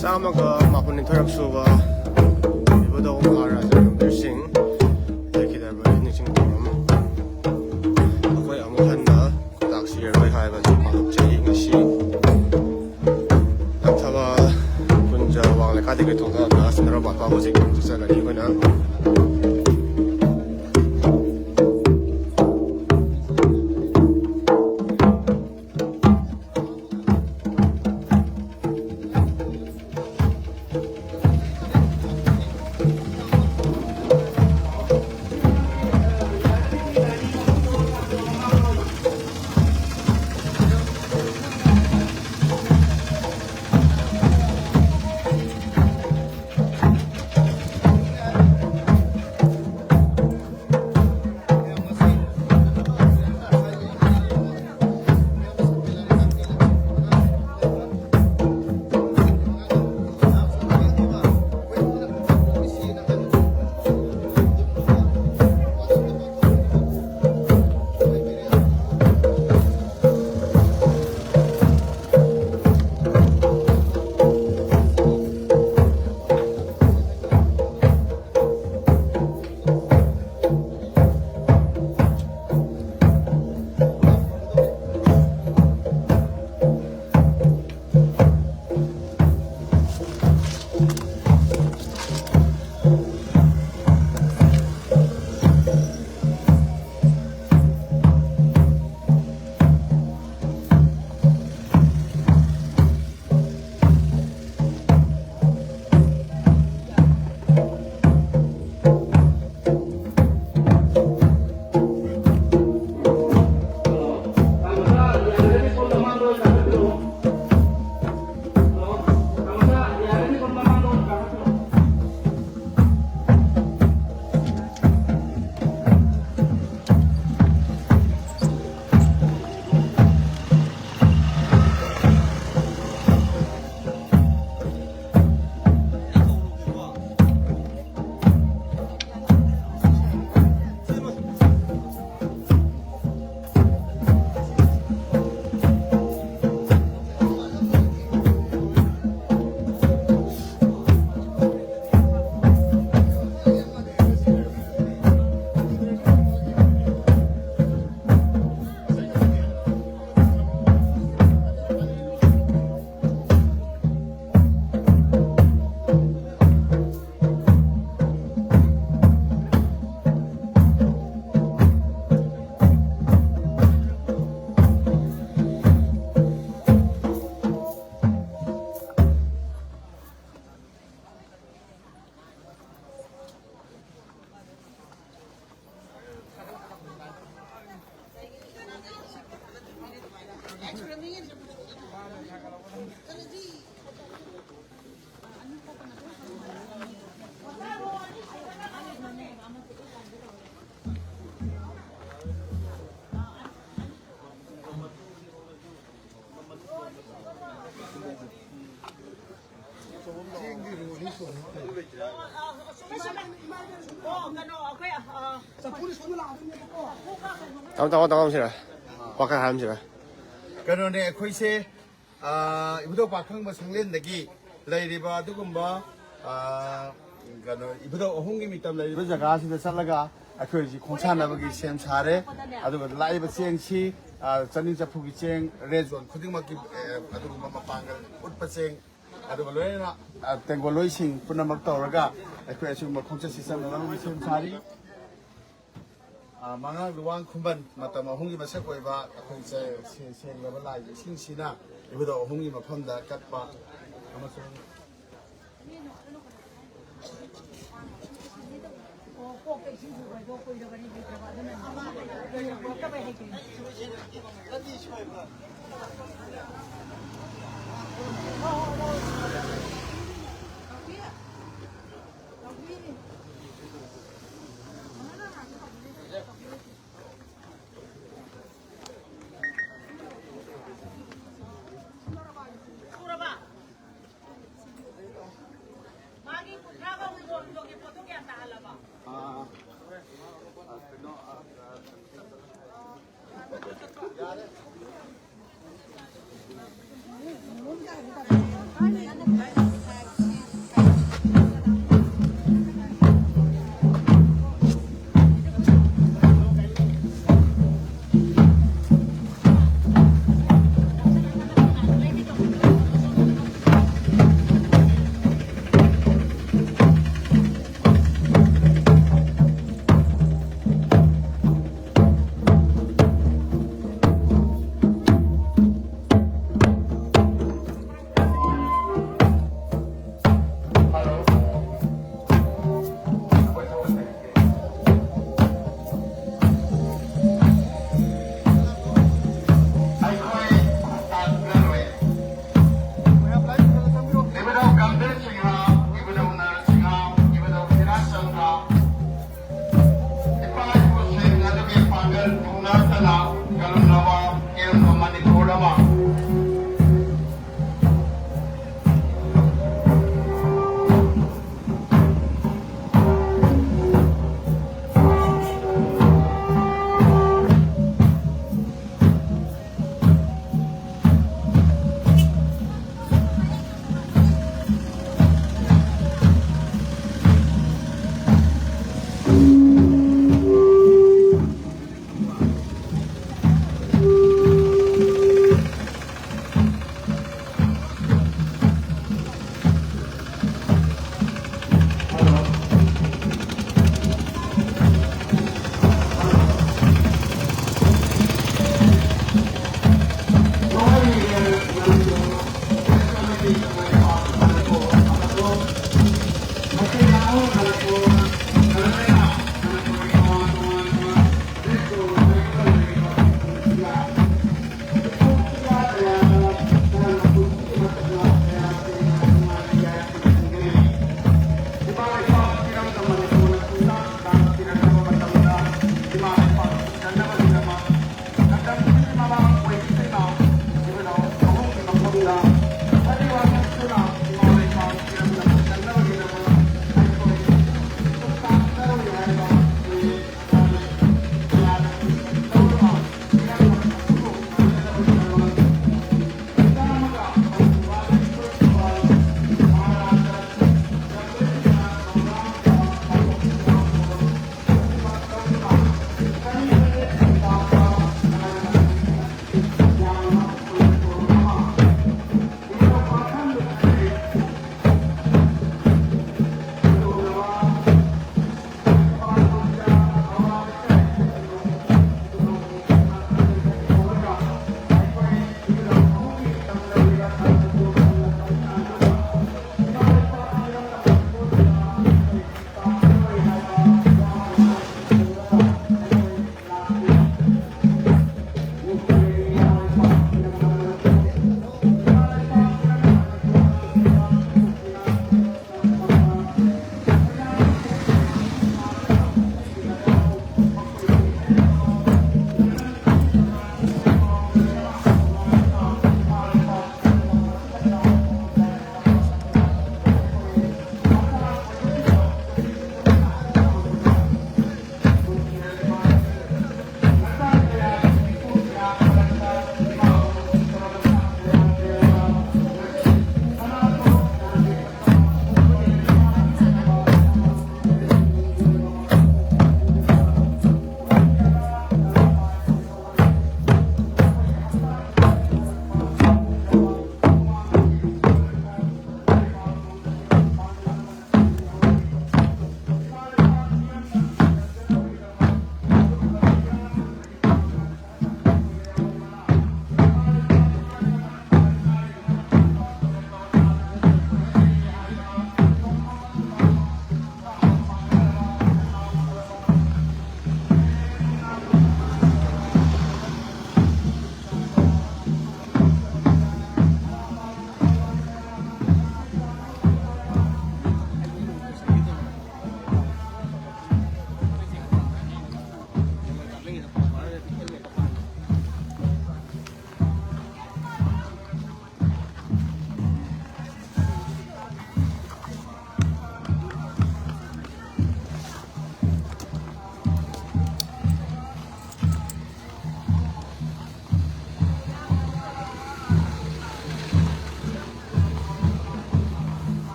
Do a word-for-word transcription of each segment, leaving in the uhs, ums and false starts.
ꯆꯥꯝꯃꯒ ꯃꯥꯄꯟ ꯅꯤꯊꯣꯏꯔꯛ ꯁꯨꯕ ꯏꯕꯨꯙꯧ ꯃꯍꯥꯔꯥꯖꯥ ꯒꯝꯚꯤꯔ ꯁꯤꯡ ꯂꯩꯈꯤꯗꯕꯒꯤ ꯅꯤꯡꯁꯤꯡ ꯊꯧꯔꯝ ꯑꯩꯈꯣꯏ ꯑꯃꯨꯛ ꯍꯟꯅ ꯂꯥꯛꯁꯤꯔꯣꯏ ꯍꯥꯏꯕꯗꯨ ꯐꯥꯗꯣꯛꯆꯔꯤ꯫ ꯉꯁꯤ ꯂꯪꯊꯕꯥꯜ ꯀꯨꯟꯖ ꯋꯥꯡ ꯂꯩꯀꯥꯏꯗꯒꯤ ꯊꯣꯛꯂꯛꯑꯒ ꯁꯤꯡꯅꯥꯔꯧ ꯄꯥꯠ ꯐꯥꯎꯕ ꯍꯧꯖꯤꯛ ꯆꯠꯆꯒꯅꯤ ꯑꯩꯈꯣꯏꯅ꯫ ꯇꯥꯃꯣ, ꯇꯥꯃꯣ, ꯇꯥꯃꯣ, ꯁꯤꯔ꯫ ꯋꯥꯈꯜ ꯍꯥꯏꯔꯝꯁꯤꯔ꯫ ꯀꯩꯅꯣꯅꯦ, ꯑꯩꯈꯣꯏꯁꯦ, ꯑ, ꯏꯕꯨꯙꯧ ꯄꯥꯈꯪꯕ ꯁꯪꯂꯦꯟꯗꯒꯤ ꯂꯩꯔꯤꯕ ꯑꯗꯨꯒꯨꯝꯕ, ꯑ, ꯀꯩꯅꯣ, ꯏꯕꯨꯙꯧ ꯑꯍꯨꯝꯒꯤ ꯃꯤꯇꯝ ꯂꯩꯔꯤꯕ ꯖꯒꯥꯁꯤꯗ ꯆꯠꯂꯒ ꯑꯩꯈꯣꯏ ꯍꯧꯖꯤꯛ ꯈꯣꯡꯁꯥꯟꯅꯕꯒꯤ ꯁꯦꯝ ꯁꯥꯔꯦ꯫ ꯑꯗꯨꯒ ꯂꯥꯛꯏꯕ ꯆꯦꯡꯁꯤ, ꯑ, ꯆꯅꯤꯡ ꯆꯐꯨꯒꯤ ꯆꯦꯡ, ꯔꯦꯗ ꯖꯣꯟ ꯈꯨꯗꯤꯡꯃꯛꯀꯤ, ꯑ, ꯑꯗꯨꯒꯨꯝꯕ ꯃꯄꯥꯡꯒꯜ ꯎꯠꯄ ꯆꯦꯡ, ꯑꯗꯨꯒ ꯂꯣꯏꯅꯅ, ꯑ, ꯇꯦꯡꯒꯣꯂꯣꯏꯁꯤꯡ ꯄꯨꯝꯅꯃꯛ ꯇꯧꯔꯒ ꯑꯩꯈꯣꯏ ꯑꯁꯤꯒꯨꯝꯕ ꯈꯣꯡꯆꯠꯁꯤ ꯆꯠꯅꯅꯕꯒꯤ ꯁꯦꯝ ꯁꯥꯔꯤ꯫ ꯑ, ꯃꯉꯥꯡ ꯂꯨꯋꯥꯡ ꯈꯨꯝꯕꯟ ꯃꯇꯝ ꯑꯍꯨꯝꯒꯤ ꯃꯁꯛ ꯑꯣꯏꯕ ꯑꯩꯈꯣꯏ ꯁꯦ-, ꯁꯦ-, ꯁꯦꯡꯂꯕ ꯂꯥꯏꯒꯤ ꯏꯁꯤꯡꯁꯤꯅ ꯏꯕꯨꯙꯧ ꯑꯍꯨꯝꯒꯤ ꯃꯐꯝꯗ ꯀꯠꯄ ꯑꯃꯁꯨꯡ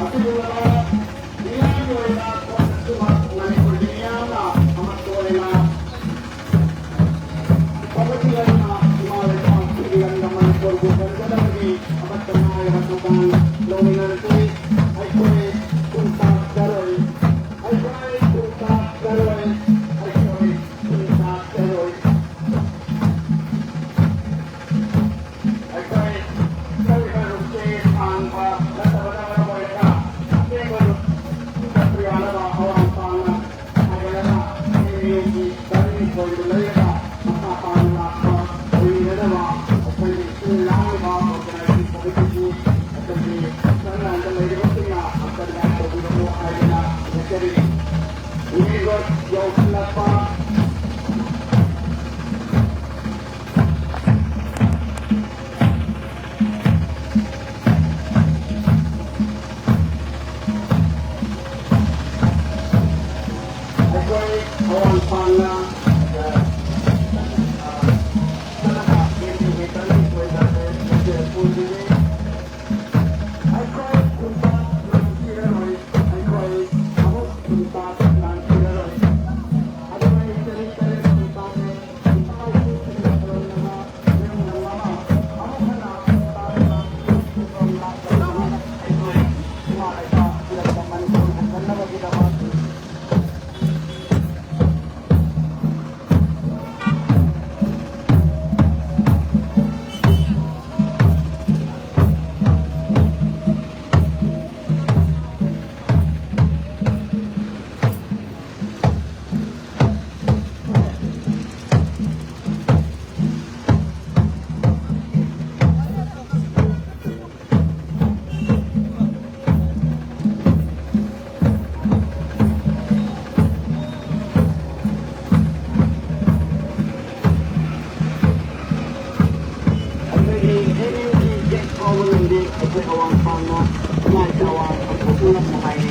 ꯑꯁꯤꯒꯨꯝꯂꯕ ꯃꯤꯌꯥꯝꯒꯤ ꯑꯣꯏꯅ ꯈꯣꯡꯆꯠꯁꯤꯃꯛ ꯃꯅꯤꯄꯨꯔꯒꯤ ꯃꯤꯌꯥꯝꯅ ꯑꯃꯠꯇ ꯑꯣꯏꯅ ꯐꯒꯠꯄꯤꯔꯗꯨꯅ ꯏꯃꯥ ꯂꯩꯕꯥꯛ ꯑꯁꯤꯒꯤ ꯂꯝꯗꯝ ꯃꯅꯤꯄꯨꯔꯕꯨ ꯀꯟꯒꯗꯕꯒꯤ ꯑꯃꯠꯇ ꯉꯥꯏꯔꯕ ꯊꯧꯗꯥꯡ ꯂꯧꯃꯤꯟꯅꯔꯁꯤ꯫ ꯑꯩꯈꯣꯏ ꯈꯨꯟ ꯇꯥꯛꯆꯔꯣꯏ꯫ ꯑꯩꯈꯣꯏ ꯈꯨꯟ ꯇꯥꯛꯆꯔꯣꯏ꯫ ꯑꯩꯈꯣꯏ ꯈꯨꯟ ꯇꯥꯛꯆꯔꯣꯏ꯫ ꯑꯩꯈꯣꯏ ꯆꯠꯂꯤꯕ ꯔꯨꯠꯁꯦ ꯁꯥꯡꯕ ꯅꯠꯇꯕꯅ ꯃꯔꯝ ꯑꯣꯏꯔꯒ ꯑꯇꯦꯟꯕ ꯔꯨꯠ ꯆꯠꯄ ꯌꯥꯅꯕ ꯑꯋꯥꯡ ꯄꯥꯡꯅ ꯍꯥꯏꯒꯠꯂꯒ ꯑꯦꯝ ꯌꯨꯒꯤ ꯇꯔꯥꯅꯤꯊꯣꯏꯗꯨ ꯂꯩꯔꯒ ꯃꯈꯥ ꯇꯥꯅ ꯂꯥꯛꯄ ꯑꯣꯏꯅꯅꯕ ꯑꯩꯈꯣꯏꯒꯤ ꯁꯤꯜ ꯂꯥꯡꯂꯤꯕ organizing committeeꯒꯤ ꯑꯩꯈꯣꯏꯒꯤ front lineꯗ ꯂꯩꯔꯤꯕꯁꯤꯡꯅ ꯑꯝꯇ guide ꯇꯧꯕꯤꯔꯝꯃꯨ ꯍꯥꯏꯗꯅ ꯍꯥꯏꯖꯔꯤ꯫ ꯃꯤꯡꯒꯣꯠ ꯌꯧꯁꯤꯜꯂꯛꯄ ꯑꯩꯈꯣꯏ ꯑꯋꯥꯡ ꯄꯥꯡꯅ, ꯑ, ꯑ, ꯆꯠꯂꯒ ꯌꯦꯡꯕꯤꯕꯒꯤ ꯇꯔꯥꯅꯤꯊꯣꯏ ꯂꯥꯛꯂꯦ, ꯃꯁꯦ ꯄꯨꯟꯕꯤꯔꯦ꯫ ꯑꯩꯈꯣꯏ ꯈꯨꯟꯇꯥꯛ ꯂꯥꯟꯊꯤꯔꯔꯣꯏ, ꯑꯩꯈꯣꯏ ꯑꯃꯨꯛ ꯈꯨꯟꯇꯥꯛ ꯂꯥꯟꯊꯤꯔꯔꯣꯏ꯫ ꯑꯗꯨꯅ ꯑꯩ ꯆꯍꯤ ꯇꯔꯦꯠ ꯈꯨꯟꯇꯥꯛꯅꯦ꯫ ꯑꯩꯈꯣꯏꯒꯤ ꯑꯦꯝ ꯌꯨꯒꯤ ꯒꯦꯠ ꯐꯥꯎꯕ ꯂꯝꯕꯤ ꯑꯩꯈꯣꯏ ꯑꯋꯥꯡ ꯄꯥꯡꯅ ꯈꯨꯠꯂꯥꯏ ꯀꯋꯥ ꯄꯥꯡꯊꯣꯛꯇꯨꯅ ꯅꯨꯡꯉꯥꯏꯔꯤ꯫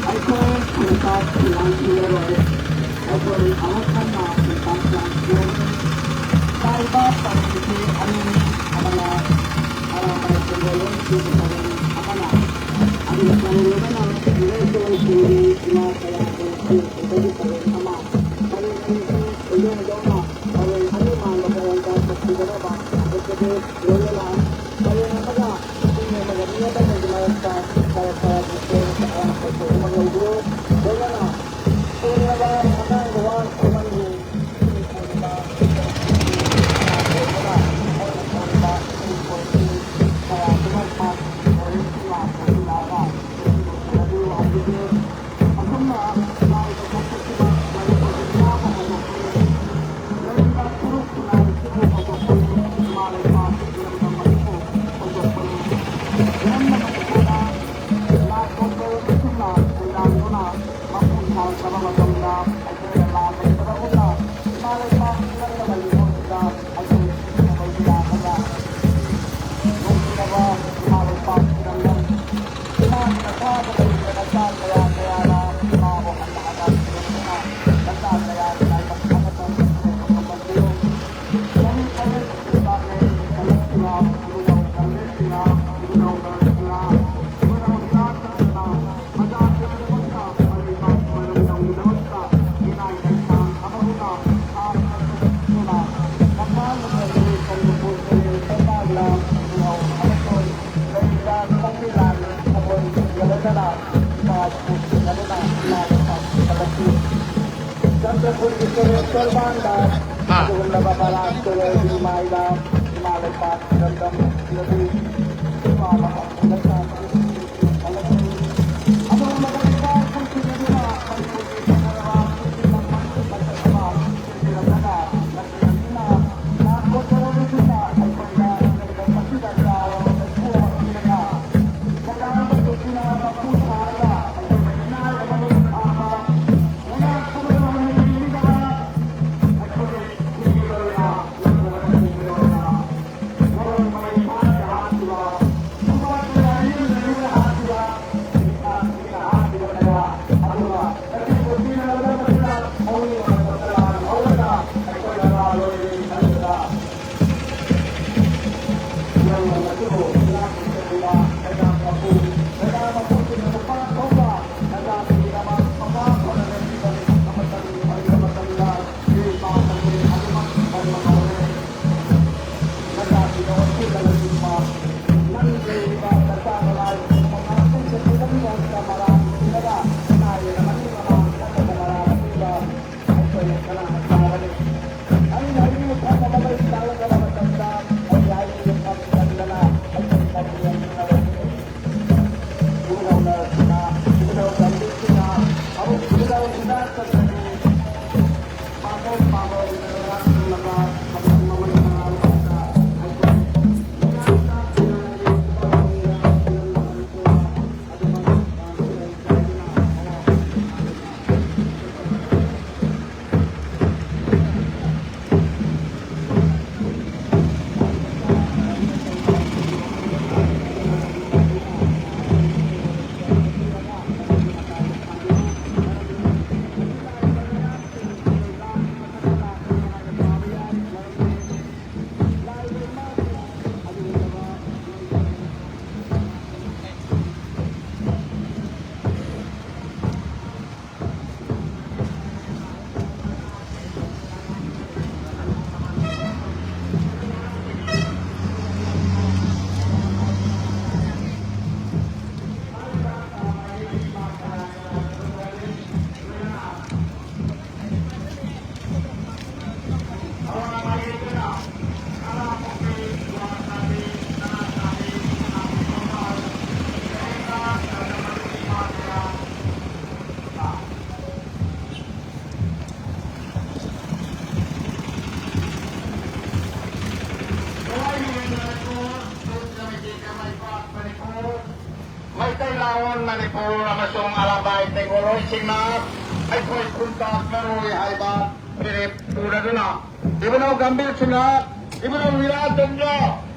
ꯑꯩꯈꯣꯏ ꯈꯨꯟꯇꯥꯛ ꯂꯥꯟꯊꯦꯡꯅꯔꯣꯏ꯫ ꯑꯩꯈꯣꯏ ꯑꯃꯨꯛ ꯍꯟꯅ ꯈꯨꯟꯇꯥꯛ ꯂꯥꯟꯊꯦꯡꯅꯔꯣꯏ꯫ ꯄꯥꯏꯕ ꯄꯥꯏꯕꯁꯤ ꯑꯅꯤꯅꯤ, ꯑꯃꯅ ꯑꯔꯥꯝꯕꯥꯏ ꯁꯦꯟꯖꯦꯜ ꯂꯣꯟꯒꯤ ꯄꯔꯦꯡ ꯑꯃꯅ, ꯑꯗꯨꯒ ꯄꯔꯦꯡ ꯑꯃꯅ ꯏꯔꯩꯆꯧꯁꯤꯡꯒꯤ ꯏꯃꯥ ꯀꯌꯥꯕꯨ ꯁꯤꯟꯅꯕꯒꯤ ꯄꯔꯦꯡ ꯑꯃ꯫ ꯄꯔꯦꯡ ꯑꯅꯤꯁꯤ ꯈꯨꯟꯖꯦꯜꯗꯧꯅ ꯄꯔꯦꯡ ꯑꯅꯤ ꯃꯥꯟꯕ ꯃꯑꯣꯡꯗ ꯆꯠꯈꯤꯒꯗꯕ ꯍꯥꯏꯕꯁꯤꯗꯤ ꯂꯣꯏꯅꯅ ꯄꯔꯦꯡ ꯑꯃꯒ ꯃꯤ ꯑꯃꯒ ꯃꯤ ꯑꯃꯒꯒꯤ ꯃꯔꯛꯇ ꯈꯔ ꯈꯔ distance ꯑꯔꯥꯞꯄ ꯊꯝꯕ ꯉꯝꯕꯤꯌꯨ꯫ ꯂꯣꯏꯅꯅ ꯁꯤꯖꯤꯟꯅꯕ ꯑꯉꯥꯡ ꯅꯨꯄꯥ ꯑꯃꯒꯤ ꯏꯁꯤꯡ ꯀꯣꯟꯕ ꯀꯌꯥ ꯑꯗꯨꯃꯛ ꯂꯥꯛꯄ ꯁꯤꯜꯂꯛꯑꯒ ꯏꯁꯤꯡ ꯀꯣꯟꯁꯤꯜꯂꯕꯤꯌꯨ ꯍꯥꯏꯖꯒꯦ꯫ ꯑꯁꯨꯝꯅ ꯂꯥꯏ ꯂꯨꯍꯣꯡꯕꯁꯤꯗ ꯃꯅꯤꯄꯨꯔꯒꯤ ꯏꯔꯥꯠ ꯍꯧꯔꯛꯄꯅꯤ꯫ ꯂꯩꯔꯤꯕ ꯐꯨꯔꯨꯞ ꯈꯨꯟꯅꯥꯏ ꯑꯁꯤꯕꯨ ꯍꯧꯗꯣꯛꯄꯅꯤ꯫ ꯏꯃꯥ ꯂꯩꯕꯥꯛꯀꯤ ꯏꯔꯝꯗꯝ ꯑꯁꯤꯕꯨ ꯍꯧꯗꯣꯛꯄꯅꯤ꯫ ꯏꯔꯝꯗꯝ ꯑꯁꯤꯗ ꯂꯥꯏ ꯀꯣꯟꯖꯕꯁꯤꯡꯅ ꯈꯣꯏꯔꯥꯡꯗꯨꯅ ꯃꯄꯨ ꯊꯥꯡꯈ꯭ꯔꯕ ꯃꯇꯝꯗ ꯑꯩꯈꯣꯏꯅ ꯂꯥꯟ ꯂꯩꯇꯕꯒꯨꯝꯅ ꯏꯃꯥ ꯂꯩꯕꯥꯛ ꯏꯔꯝꯗꯝ ꯑꯁꯤꯗ ꯑꯩꯈꯣꯏ ꯁꯤꯖꯤꯟꯅꯕ ꯌꯥꯒꯗ꯭ꯔꯥ? ꯅꯨꯡꯁꯤꯔꯕ ꯏꯃꯥ ꯂꯩꯄꯥꯛ ꯏꯔꯝꯗꯝ, ꯏꯃꯥꯒꯤ ꯃꯈꯥꯗ ꯂꯩꯔꯤꯕ ꯅꯆꯥ ꯀꯌꯥ ꯀꯌꯥꯅ ꯏꯃꯥꯕꯨ ꯍꯟꯅ ꯍꯟꯅ ꯊꯤꯔꯛꯇꯨꯅ ꯅꯆꯥ ꯀꯌꯥꯒꯤ ꯂꯥꯏꯕꯛ ꯐꯅꯕ ꯍꯣꯠꯅꯕꯤꯌꯨ꯫ ꯃꯅꯤꯄꯨꯔꯒꯤ ꯂꯥꯟꯃꯤ ꯀꯌꯥꯁꯤꯡꯅ, ꯏꯕꯨꯙꯧ ꯀꯪꯂꯦꯟꯁꯤꯡꯅ, ꯏꯕꯨꯙꯧ ꯒꯔꯜꯁꯤꯡꯅ, ꯏꯕꯨꯙꯧ ꯏꯔꯥꯠꯁꯤꯡꯅ, ꯃꯆꯥꯁꯤꯡꯒꯤꯗꯃꯛꯇ ꯃꯔꯩꯕꯥꯛ ꯃꯔꯝꯗꯝꯒꯤꯗꯃꯛꯇ ꯃꯤꯅꯥꯏ ꯂꯩꯇꯥꯡ ꯑꯃꯒꯨꯝꯅ ꯁꯥꯗꯨꯅ ꯆꯠꯈꯤꯗꯨꯅ ꯂꯝꯕꯥ ꯂꯝꯗꯝꯒꯤ ꯀꯟꯕ ꯄꯣꯠ ꯆꯩ ꯂꯩꯕꯥꯛꯅ ꯏꯕꯨꯙꯧ ꯑꯃꯁꯨꯡ ꯂꯩꯔꯤꯕ ꯈꯣꯡꯕꯤ ꯂꯥꯟꯃꯤ ꯊꯃꯣꯏ ꯁꯦꯡꯅ ꯂꯣꯏꯅꯅ ꯏꯄꯥ ꯏꯄꯨꯁꯤꯡ ꯑꯗꯨꯅ ꯏꯃꯥ ꯂꯩꯄꯥꯛ ꯄꯨꯈꯠꯂꯛꯈꯤ꯫ ꯆꯟꯗ꯭ꯔꯄꯨꯔꯒꯤ ꯇꯨꯔꯦꯜ ꯇꯣꯔꯕꯥꯟꯗ ꯑꯗꯨꯒꯨꯝꯂꯕ ꯕꯔꯥꯛ ꯇꯨꯔꯦꯜꯒꯤ ꯏꯃꯥꯏꯗ ꯏꯃꯥ ꯂꯩꯄꯥꯛ ꯏꯔꯝꯗꯝ ꯑꯁꯤꯗꯗꯤ ꯏꯄꯥ ꯃꯄꯥ ꯄꯨꯈꯠꯂꯛꯈꯤ꯫ ꯀꯩꯂꯥꯑꯣꯟ ꯃꯅꯤꯄꯨꯔ ꯑꯃꯁꯨꯡ ꯑꯔꯥꯕꯥꯏ ꯇꯦꯡꯒꯣꯂꯣꯏꯁꯤꯡꯅ ꯑꯩꯈꯣꯏ ꯈꯨꯟꯇꯥꯛꯅꯔꯣꯏ ꯍꯥꯏꯕ ꯐꯤꯔꯦꯞ ꯄꯨꯔꯗꯨꯅ, ꯏꯕꯨꯙꯧ ꯒꯝꯚꯤꯔ ꯁꯤꯡꯍ, ꯏꯕꯨꯙꯧ ꯋꯤꯔꯥꯆꯟꯗ꯭ꯔ,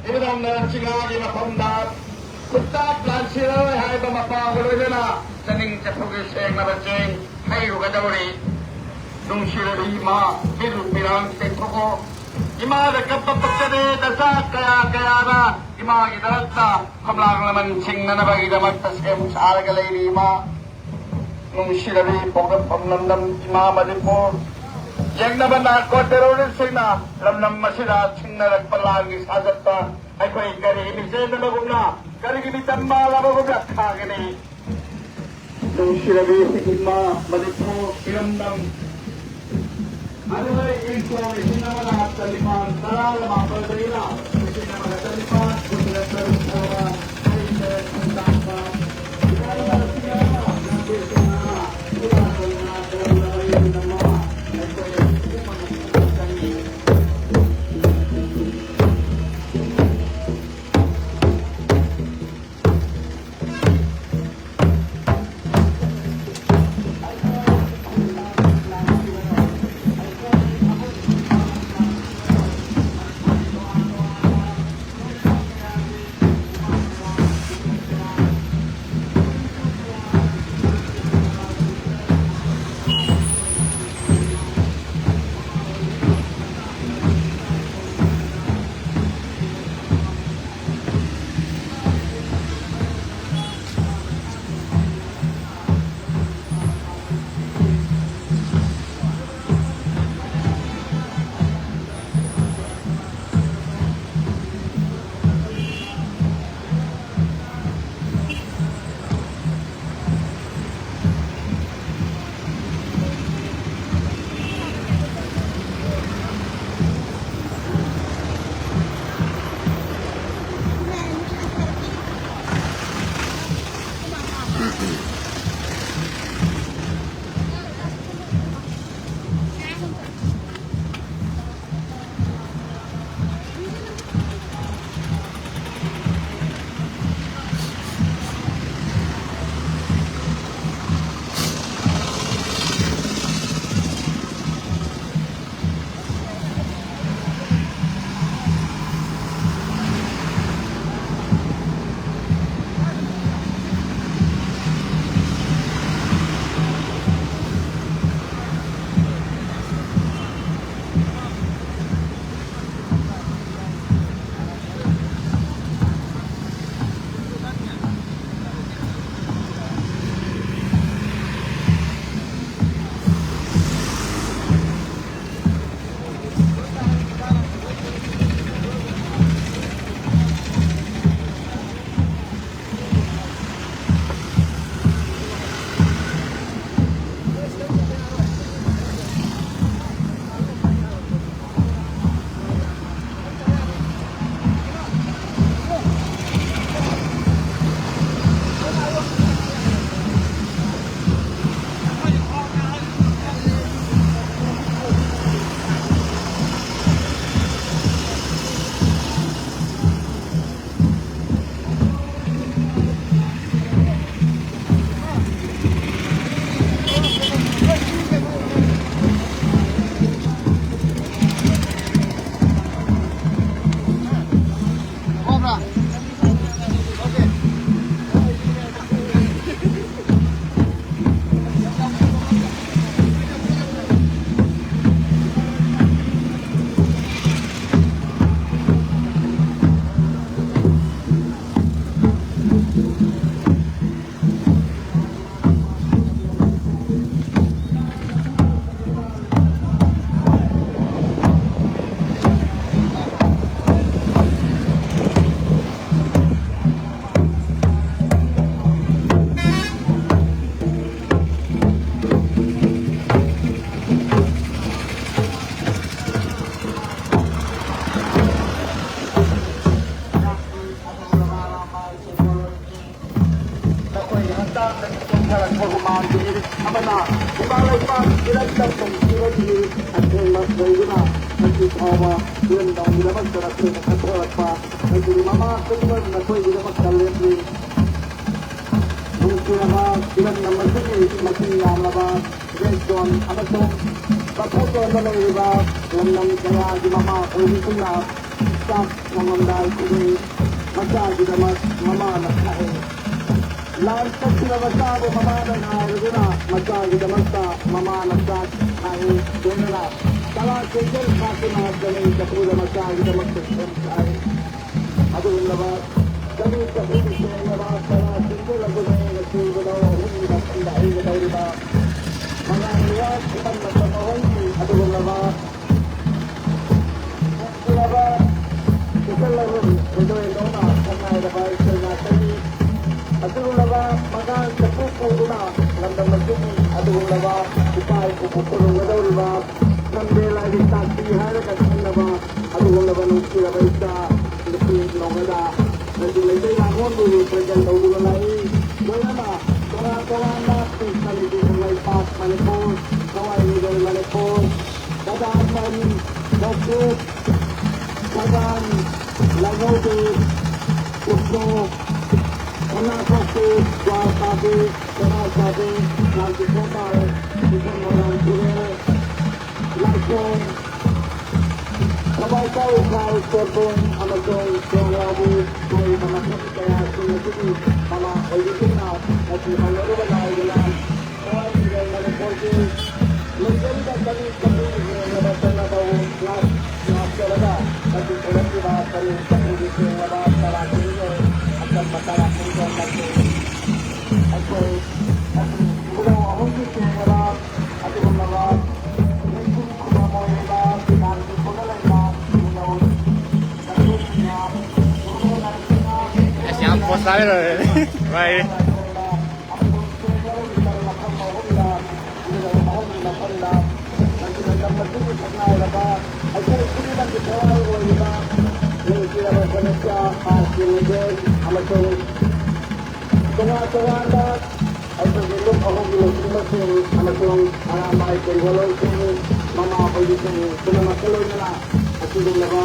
ꯏꯕꯨꯙꯧ ꯅꯔꯁꯤꯡꯍꯒꯤ ꯃꯐꯝꯗ ꯈꯨꯟꯇꯥꯛ ꯂꯥꯟꯁꯤꯔꯣꯏ ꯍꯥꯏꯕ ꯃꯄꯥꯒ ꯂꯣꯏꯅꯅ ꯆꯥꯅꯤꯡ ꯆꯐꯨꯒꯤ ꯁꯦꯡꯂꯕ ꯆꯦꯡ ꯍꯩꯔꯨꯒꯗꯧꯔꯤ꯫ ꯅꯨꯡꯁꯤꯔꯕꯤ ꯏꯃꯥ, ꯃꯤꯠ ꯄꯤꯔꯥꯡ ꯇꯦꯡꯊꯣꯛꯑꯣ꯫ ꯏꯃꯥꯗ ꯀꯞꯄ ꯄꯛꯆꯗꯦ꯫ ꯗꯁꯥ ꯀꯌꯥ ꯀꯌꯥꯅ ꯏꯃꯥꯒꯤꯗꯃꯛꯇ ꯐꯝꯂꯥꯡ ꯂꯃꯟ ꯁꯤꯡꯅꯅꯕꯒꯤꯗꯃꯛꯇ ꯁꯦꯝ ꯁꯥꯔꯒ ꯂꯩꯔꯤ ꯏꯃꯥ꯫ ꯅꯨꯡꯁꯤꯔꯕꯤ ꯄꯣꯛꯅꯐꯝ ꯂꯝꯗꯝ ꯏꯃꯥ ꯃꯅꯤꯄꯨꯔ, ꯌꯦꯡꯅꯕ ꯅꯥꯔꯀꯣ ꯇꯦꯔꯣꯔꯤꯁꯁꯤꯡꯅ ꯂꯝꯗꯝ ꯑꯁꯤꯗ ꯁꯤꯡꯅꯔꯛꯄ ꯂꯥꯟꯒꯤ ꯁꯥꯖꯠꯇ ꯑꯩꯈꯣꯏ ꯀꯔꯤꯒꯤ ꯃꯤꯆꯦꯟ ꯑꯃꯒꯨꯝꯅ, ꯀꯔꯤꯒꯤ ꯃꯤꯇꯝ ꯃꯥꯜꯂꯕꯒꯨꯝꯅ ꯈꯥꯡꯒꯅꯤ? ꯅꯨꯡꯁꯤꯔꯕꯤ ꯏꯃꯥ ꯃꯅꯤꯄꯨꯔ ꯏꯔꯝꯗꯝ, ꯑꯗꯨꯒ ꯏꯪ ꯁꯣꯛ ꯂꯤꯁꯤꯡ ꯑꯃꯒ ꯆꯅꯤꯄꯥꯟ ꯇꯔꯥꯒ ꯃꯥꯄꯜꯗꯒꯤꯅ ꯂꯤꯁꯤꯡ ꯑꯃꯒ ꯆꯅꯤꯄꯥꯟ ꯀꯨꯟꯒ ꯇꯔꯨꯛ ꯐꯥꯎꯕ ꯍꯩ ꯂꯩ ꯈꯨꯟꯗꯥꯕ ꯏꯃꯥ ꯂꯩꯕꯥꯛ ꯑꯁꯤꯒꯤ ꯑꯣꯏꯕ ꯂꯝꯕꯤꯁꯤꯡ ꯑꯃ ꯏꯔꯥꯡ ꯇꯧꯗꯅ ꯇꯧꯔꯝꯂꯕ ꯌꯨꯝꯗ ꯑꯃ ꯑꯩꯈꯣꯏ ꯄꯨꯝꯅꯃꯛ ꯆꯪꯏ꯫ ꯏꯔꯝꯗꯝ ꯅꯨꯡꯁꯤꯕꯒꯤ ꯑꯊꯦꯡꯕ ꯑꯣꯏꯗꯨꯅ ꯉꯁꯤ ꯐꯥꯎꯕ ꯏꯔꯝꯗꯝꯒꯤꯗꯃꯛꯇ ꯅꯈꯣꯏꯅ ꯀꯠꯊꯣꯔꯛꯄ ꯍꯥꯏꯕꯗꯤ ꯃꯃꯥ ꯀꯨꯝꯕ ꯅꯈꯣꯏꯒꯤꯗꯃꯛꯇ ꯂꯦꯞꯂꯤ꯫ ꯅꯨꯡꯁꯤꯔꯕ ꯏꯔꯝꯗꯝ ꯑꯁꯤꯒꯤ ꯃꯁꯤꯡ ꯌꯥꯝꯂꯕ ꯔꯦꯗ ꯖꯣꯟ ꯑꯃꯁꯨꯡ ꯕꯐꯔ ꯖꯣꯟꯗ ꯂꯩꯔꯤꯕ ꯂꯝꯗꯝ ꯀꯌꯥꯒꯤ ꯃꯃꯥ ꯑꯣꯏꯕꯤꯁꯤꯡꯅ ꯆꯥꯛ ꯊꯣꯡꯂꯝꯗꯥꯏ ꯈꯨꯗꯤꯡ ꯃꯆꯥꯒꯤꯗꯃꯛ ꯃꯃꯥꯅ ꯊꯥꯛꯏ꯫ ꯂꯥꯟ ꯆꯠꯈꯤꯕ ꯃꯆꯥꯕꯨ ꯃꯃꯥꯅ ꯉꯥꯏꯔꯗꯨꯅ ꯃꯆꯥꯒꯤꯗꯃꯛꯇ ꯃꯃꯥꯅ ꯆꯥꯛ ꯊꯥꯛꯏ꯫ ꯂꯣꯏꯅꯅ ꯆꯔꯥ ꯆꯦꯟꯖꯦꯜ ꯈꯥꯛꯇꯨꯅ ꯆꯅꯤꯡ ꯆꯐꯨꯗ ꯃꯆꯥꯒꯤꯗꯃꯛꯇ ꯁꯦꯝ ꯁꯥꯏ꯫ ꯑꯗꯨꯒꯨꯝꯂꯕ ꯆꯅꯤꯡ ꯆꯐꯨꯒꯤ ꯁꯦꯡꯂꯕ ꯆꯔꯥ ꯆꯦꯟꯖꯦꯜ ꯑꯗꯨꯅꯤ ꯉꯁꯤ ꯏꯕꯨꯙꯧ ꯑꯍꯨꯝꯒꯤ ꯃꯐꯝꯗ ꯍꯩꯒꯗꯧꯔꯤꯕ ꯃꯉꯥꯜ ꯂꯨꯋꯥ ꯈꯨꯃꯟ ꯃꯇꯝ ꯑꯍꯨꯝꯒꯤ ꯑꯗꯨꯒꯨꯝꯂꯕ ꯅꯨꯡꯁꯤꯔꯕ ꯏꯆꯜ ꯑꯍꯨꯝ ꯍꯦꯟꯗꯣꯛ ꯍꯦꯟꯗꯣꯛꯅ ꯁꯛꯅꯥꯏꯔꯕ ꯏꯆꯜ ꯉꯥꯛꯇꯅꯤ꯫ ꯑꯗꯨꯒꯨꯝꯂꯕ ꯃꯉꯥꯜ ꯆꯐꯨ ꯄꯨꯗꯨꯅ ꯂꯝꯗꯝ ꯑꯁꯤꯒꯤ ꯑꯗꯨꯒꯨꯝꯂꯕ ꯏꯄꯥ ꯏꯄꯨꯕꯨ ꯈꯨꯔꯨꯝꯒꯗꯧꯔꯤꯕ ꯁꯝꯗꯦ ꯂꯥꯏꯔꯤꯛ ꯇꯥꯛꯄꯤ ꯍꯥꯏꯔꯒ ꯈꯪꯅꯕ ꯑꯗꯨꯒꯨꯝꯂꯕ ꯅꯨꯡꯁꯤꯔꯕ ꯏꯆꯥ ꯅꯨꯄꯤ ꯅꯣꯡꯒꯗ ꯉꯁꯤ ꯃꯩꯇꯩ ꯂꯥꯡꯒꯣꯜꯕꯨ represent ꯇꯧꯗꯨꯅ ꯂꯥꯛꯏ꯫ ꯂꯣꯏꯅꯅ ꯇꯣꯉꯥꯟ ꯇꯣꯉꯥꯟꯕ ꯄꯤꯁ ꯀꯃꯤꯇꯤ ꯈꯣꯡꯂꯩꯄꯥꯛ ꯃꯅꯤꯄꯨꯔ, ꯊꯋꯥꯏ ꯃꯤꯔꯦꯜ ꯃꯅꯤꯄꯨꯔ, ꯀꯗꯥ ꯃꯔꯤ, ꯗꯣꯛꯇꯔ ꯁꯗꯥꯟ, ꯂꯥꯏꯉꯧꯗꯦ, ꯎꯞꯁꯣ, ꯁꯅꯥꯊꯣꯛꯄꯤ, ꯖ꯭ꯋꯥꯔ ꯄꯥꯕꯤ, ꯁꯅꯥ ꯆꯥꯕꯤ, ꯂꯥꯟꯇꯤ ꯈꯣꯡꯕꯥꯜ, ꯏꯁꯩ ꯃꯣꯏꯔꯥꯡ ꯇꯨꯔꯦꯜ, ꯂꯥꯏꯁꯣꯡ, ꯊꯕꯥꯏ ꯀꯥꯎ ꯏꯝꯐꯥꯜ, ꯇꯣꯔꯕꯣꯟ ꯑꯃꯁꯨꯡ ꯇꯣꯡꯂꯥꯎꯕꯤ ꯍꯥꯏꯔꯤꯕ ꯃꯐꯝ ꯀꯌꯥꯁꯤꯡ ꯑꯁꯤꯒꯤ ꯃꯃꯥ ꯑꯣꯏꯕꯤꯁꯤꯡꯅ ꯉꯁꯤ ꯍꯧꯅꯔꯨꯕ ꯂꯥꯏꯒꯤ ꯂꯥꯟ ꯊꯋꯥꯏ ꯃꯤꯔꯦꯜ ꯃꯅꯤꯄꯨꯔꯒꯤ ꯂꯩꯖꯔꯤꯕ ꯆꯅꯤ ꯆꯍꯨꯝ ꯍꯦꯟꯂꯕ ꯆꯠꯅꯕ ꯉꯥꯛ-, ꯉꯥꯛꯆꯔꯒ ꯉꯁꯤ ꯊꯣꯛꯂꯛꯂꯤꯕ ꯆꯅꯤ ꯆꯍꯨꯝꯒꯤ ꯁꯦꯡꯂꯕ ꯇꯔꯥ ꯀꯨꯟꯒꯤ ꯑꯆꯝꯕ ꯇꯔꯥ ꯀꯨꯟꯒꯤ ꯑꯃꯁꯨꯡ ꯑꯩꯈꯣꯏ ꯉꯁꯤ ꯏꯕꯨꯙꯧ ꯑꯍꯨꯝꯒꯤ ꯁꯦꯡꯂꯕ ꯑꯗꯨꯒꯨꯝꯂꯕ ꯅꯤꯡꯁꯤꯡ ꯈꯨꯕꯝ ꯑꯣꯏꯔꯤꯕ ꯐꯤꯅꯥꯟꯒꯤ ꯄꯣꯠꯂ ꯂꯩꯕ ꯏꯕꯨꯙꯧ ꯅꯪꯕꯨ ꯌꯥꯝ ꯏꯕꯨꯙꯧ ꯅꯪꯁꯤꯅ ꯑꯁ, ꯌꯥꯝ post ꯇꯥꯔꯦ ꯂꯣꯏꯔꯦ꯫ ꯚꯥꯏ꯫ ꯑꯃꯁꯨꯡ ꯁꯦꯡꯂꯕ ꯃꯤꯇꯔ ꯃꯐꯝ ꯑꯍꯨꯝꯗ ꯏꯕꯨꯙꯧ ꯑꯍꯨꯝꯒꯤ ꯃꯐꯝꯗ ꯃꯁꯤꯗ ꯇꯝꯕꯁꯤꯡꯒꯤ ꯁꯛꯅꯥꯏꯔꯕ ꯑꯩꯈꯣꯏ ꯈꯨꯗꯤꯡꯃꯛꯀꯤ ꯊꯋꯥꯏ ꯑꯣꯏꯔꯤꯕ ꯅꯨꯡꯁꯤꯔꯕ ꯁꯃꯤꯇ꯭ꯌꯥ ꯑꯥꯔ ꯀꯦ ꯃꯤꯒꯦꯜ ꯑꯃꯁꯨꯡ ꯇꯣꯉꯥꯟ ꯇꯣꯉꯥꯟꯕ ꯑꯩꯈꯣꯏꯒꯤ ꯂꯨꯞ ꯑꯍꯨꯝꯒꯤ ꯂꯨꯆꯤꯡꯕꯁꯤꯡ ꯑꯃꯁꯨꯡ ꯑꯔꯥꯝꯕꯥꯏ ꯀꯩꯔꯣꯜꯂꯣꯏꯁꯤꯡ, ꯃꯃꯥ ꯑꯣꯏꯕꯤꯁꯤꯡ ꯄꯨꯝꯅꯃꯛꯀ ꯂꯣꯏꯅꯅ ꯑꯁꯤꯒꯨꯝꯂꯕ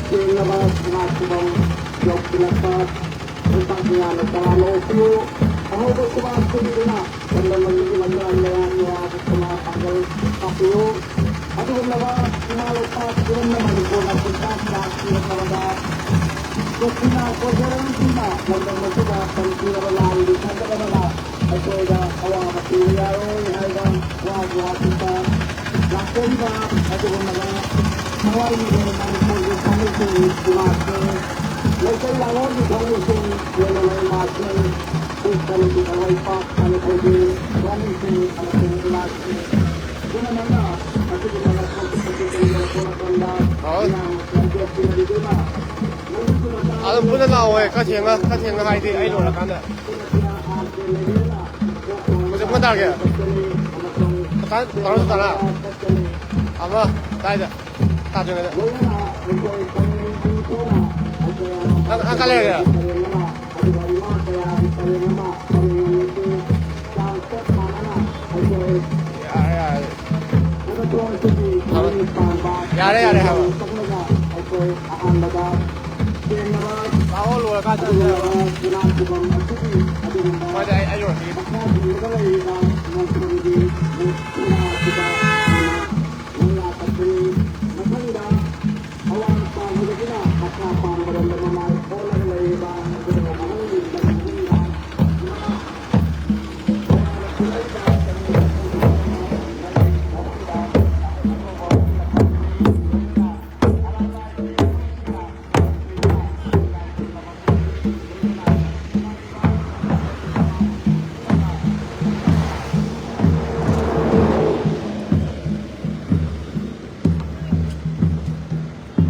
ꯁꯦꯡꯂꯕ ꯁꯃꯥꯖ ꯐꯤꯕꯝ ꯌꯧꯁꯤꯜꯂꯛꯄ ꯈꯣꯡꯊꯥꯡ ꯀꯌꯥꯅ ꯇꯔꯥꯝꯅ ꯑꯣꯛꯄꯤꯌꯨ꯫ ꯑꯍꯧꯕ ꯈꯨꯕꯥꯛ ꯈꯨꯕꯤꯗꯨꯅ ꯂꯝꯗꯝ ꯑꯁꯤꯒꯤ ꯃꯃꯤꯡ ꯃꯌꯥꯝ ꯌꯥꯎꯕ ꯁꯃꯥꯖ ꯄꯥꯡꯒꯜ ꯍꯥꯞꯄꯤꯌꯨ꯫ ꯑꯗꯨꯒꯨꯝꯂꯕ ꯏꯃꯥ ꯂꯩꯄꯥꯛ ꯏꯔꯝꯗꯝ ꯃꯅꯤꯄꯨꯔꯅ ꯈꯨꯟꯇꯥꯛ ꯂꯥꯛꯄꯤꯔꯛꯂꯕꯗ ꯀꯨꯀꯤꯅ ꯀꯣꯏꯖꯔꯝꯁꯤꯡꯅ ꯂꯝꯗꯝ ꯑꯁꯤꯗ ꯇꯝꯊꯤꯔꯕ ꯂꯥꯟꯒꯤ ꯊꯥꯡꯒꯠ ꯑꯃꯅ ꯑꯩꯈꯣꯏꯗ ꯑꯋꯥꯕ ꯄꯤꯕ ꯌꯥꯔꯣꯏ ꯍꯥꯏꯕ ꯋꯥꯒꯤ ꯋꯥꯁꯤꯗ ꯂꯥꯛꯆꯔꯤꯕ ꯑꯗꯨꯒꯨꯝꯂꯕ ꯊꯋꯥꯏꯒꯤ ꯃꯅꯤꯄꯨꯔꯒꯤ ꯊꯧꯃꯤꯁꯤꯡ ꯏꯃꯥꯁꯤꯡ, ꯃꯩꯇꯩ ꯂꯥꯂꯣꯡꯒꯤ ꯊꯧꯃꯤꯁꯤꯡ, ꯂꯣꯏꯅꯅ ꯏꯃꯥꯁꯤꯡ, ꯏꯁ ꯀꯔꯤꯒꯤ ꯊꯋꯥꯏ ꯄꯥꯛ ꯃꯅꯤꯄꯨꯔꯒꯤ ꯊꯧꯃꯤꯁꯤꯡ ꯑꯃꯁꯨꯡ ꯏꯃꯥꯁꯤꯡ ꯄꯨꯝꯅꯃꯛꯅ ꯑꯁꯤꯒꯨꯝꯂꯕ ꯊꯧꯁꯤꯜ ꯑꯁꯤ ꯀꯔꯤꯒꯨꯝꯕ ꯃꯇꯝꯗ ꯍꯥꯎ꯫ ꯃꯤꯌꯥꯝꯅ ꯁꯦꯝꯗꯣꯛꯄꯤꯔꯕꯗꯨꯅ ꯑꯗꯨꯝ ꯄꯨꯟꯅ ꯂꯥꯛꯑꯣꯍꯦ, ꯈꯔ ꯊꯦꯡꯅ, ꯈꯔ ꯊꯦꯡꯅ ꯍꯥꯏꯗꯤ ꯑꯩ ꯂꯣꯏꯔꯀꯥꯟꯗ꯫ ꯍꯧꯖꯤꯛ ꯄꯨꯡ ꯀꯌꯥ ꯇꯥꯔꯒꯦ? ꯇꯔꯥ, ꯕꯥꯔꯣ ꯇꯔꯥ? ꯑꯃ ꯑꯗꯥꯏꯗ ꯇꯥꯗ꯭ꯔꯤꯉꯩꯗ꯫ ꯅꯪ, ꯅꯪ ꯀꯥꯏ ꯂꯩꯔꯒꯦ? ꯌꯥꯔꯦ, ꯌꯥꯔꯦ꯫ ꯌꯥꯔꯦ, ꯌꯥꯔꯦ ꯍꯥꯏꯕ꯫ ꯂꯥꯛꯑꯣ, ꯂꯣꯏꯔꯀꯥꯟ ꯆꯠꯂꯁꯦ ꯍꯥꯏꯕ꯫ ꯍꯣꯏꯗ, ꯑꯩ, ꯑꯩ ꯂꯣꯏꯔꯛꯈꯤꯒꯦ꯫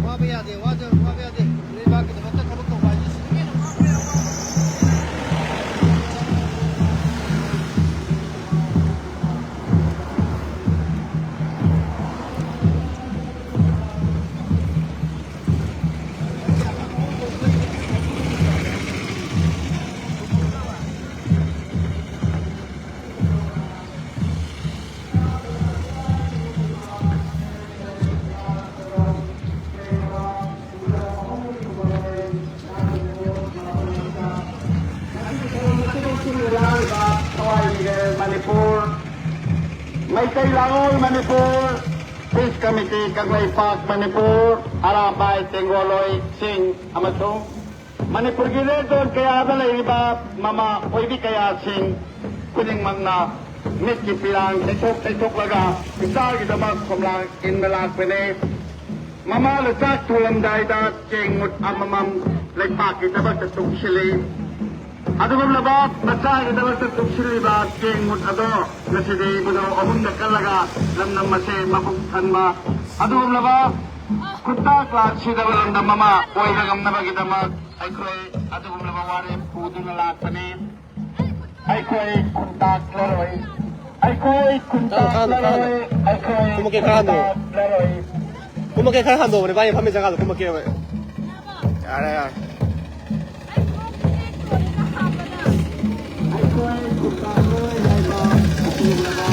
ꯋꯥꯕ ꯌꯥꯗꯦ, ꯋꯥꯗ-, ꯋꯥꯕ ꯌꯥꯗꯦ꯫ ꯂꯩꯕꯥꯛꯀꯤꯗꯃꯛꯇ ꯊꯕꯛ ꯇꯧꯕ ꯍꯥꯏꯁꯦ ꯁꯤꯗꯒꯤ ꯍꯦꯟꯅ ꯋꯥꯕ ꯌꯥꯕ ꯋꯥꯕ ꯃꯩꯇꯩ ꯂꯥꯡꯉꯣꯜ ꯃꯅꯤꯄꯨꯔ, Peace Committee ꯀꯪꯂꯩꯄꯥꯛ ꯃꯅꯤꯄꯨꯔ, ꯑꯔꯥꯝꯕꯥꯏ ꯇꯦꯡꯒꯣꯂꯣꯏꯁꯤꯡ ꯑꯃꯁꯨꯡ ꯃꯅꯤꯄꯨꯔꯒꯤ ꯔꯦꯗ ꯖꯣꯟ ꯀꯌꯥꯗ ꯂꯩꯔꯤꯕ ꯃꯃꯥ ꯑꯣꯏꯕꯤ ꯀꯌꯥꯁꯤꯡ ꯈꯨꯗꯤꯡꯃꯛꯅ ꯃꯤꯠꯀꯤ ꯄꯤꯔꯥꯡ ꯇꯩꯊꯣꯛ ꯇꯩꯊꯣꯛꯂꯒ ꯏꯆꯥꯒꯤꯗꯃꯛ ꯈꯣꯝꯂꯥꯡ ꯏꯟꯕ ꯂꯥꯛꯄꯅꯤ꯫ ꯃꯃꯥꯅ ꯆꯥꯛ ꯊꯣꯡꯂꯝꯗꯥꯏꯗ ꯆꯦꯡ ꯃꯨꯠ ꯑꯃꯃꯝ ꯂꯩꯄꯥꯛꯀꯤꯗꯃꯛꯇ ꯇꯨꯡꯁꯤꯜꯂꯤ꯫ ꯑꯗꯨꯒꯨꯝꯂꯕ ꯃꯆꯥꯒꯤꯗꯃꯛꯇ ꯇꯨꯡꯁꯤꯜꯂꯤꯕ ꯆꯦꯡ ꯃꯨꯠ ꯑꯗꯣ ꯉꯁꯤꯗꯤ ꯃꯨꯅꯧ ꯑꯍꯨꯝꯗ ꯀꯜꯂꯒ ꯂꯝꯗꯝ ꯑꯁꯦ ꯃꯄꯨꯛ ꯊꯟꯕ ꯑꯗꯨꯒꯨꯝꯂꯕ ꯈꯨꯟꯇꯥꯛ ꯂꯥꯟꯁꯤꯗꯕ ꯂꯝꯗꯝ ꯑꯃ ꯑꯣꯏꯕ ꯉꯝꯅꯕꯒꯤꯗꯃꯛ ꯑꯩꯈꯣꯏ ꯑꯗꯨꯒꯨꯝꯂꯕ ꯋꯥꯔꯦꯞ ꯄꯨꯗꯨꯅ ꯂꯥꯛꯄꯅꯤ꯫ ꯑꯩꯈꯣꯏ ꯈꯨꯟꯇꯥꯛꯂꯔꯣꯏ꯫ ꯑꯩꯈꯣꯏ ꯈꯨꯟꯇꯥꯛꯂꯔꯣꯏ꯫ ꯑꯩꯈꯣꯏ ꯈꯨꯟꯇꯥꯛꯂꯔꯣꯏ꯫ ꯀꯨꯝꯃꯛꯀꯦ, ꯈꯔ ꯍꯟꯗꯣꯛꯑꯣ꯫ ꯀꯨꯝꯃꯛꯀꯦ, ꯈꯔ ꯍꯟꯗꯣꯛꯑꯣ꯫ ꯏꯕꯥꯅꯤ ꯐꯝꯃꯤ ꯖꯒꯥꯗꯣ ꯀꯨꯝꯃꯛꯀꯦꯕ꯫ ꯌꯥꯔꯦ, ꯌꯥꯔꯦ꯫ ꯑꯩꯈꯣꯏ ꯈꯨꯟꯇꯥꯛꯂꯔꯣꯏ ꯍꯥꯏꯕ ꯑꯁꯤꯒꯨꯝꯂꯕ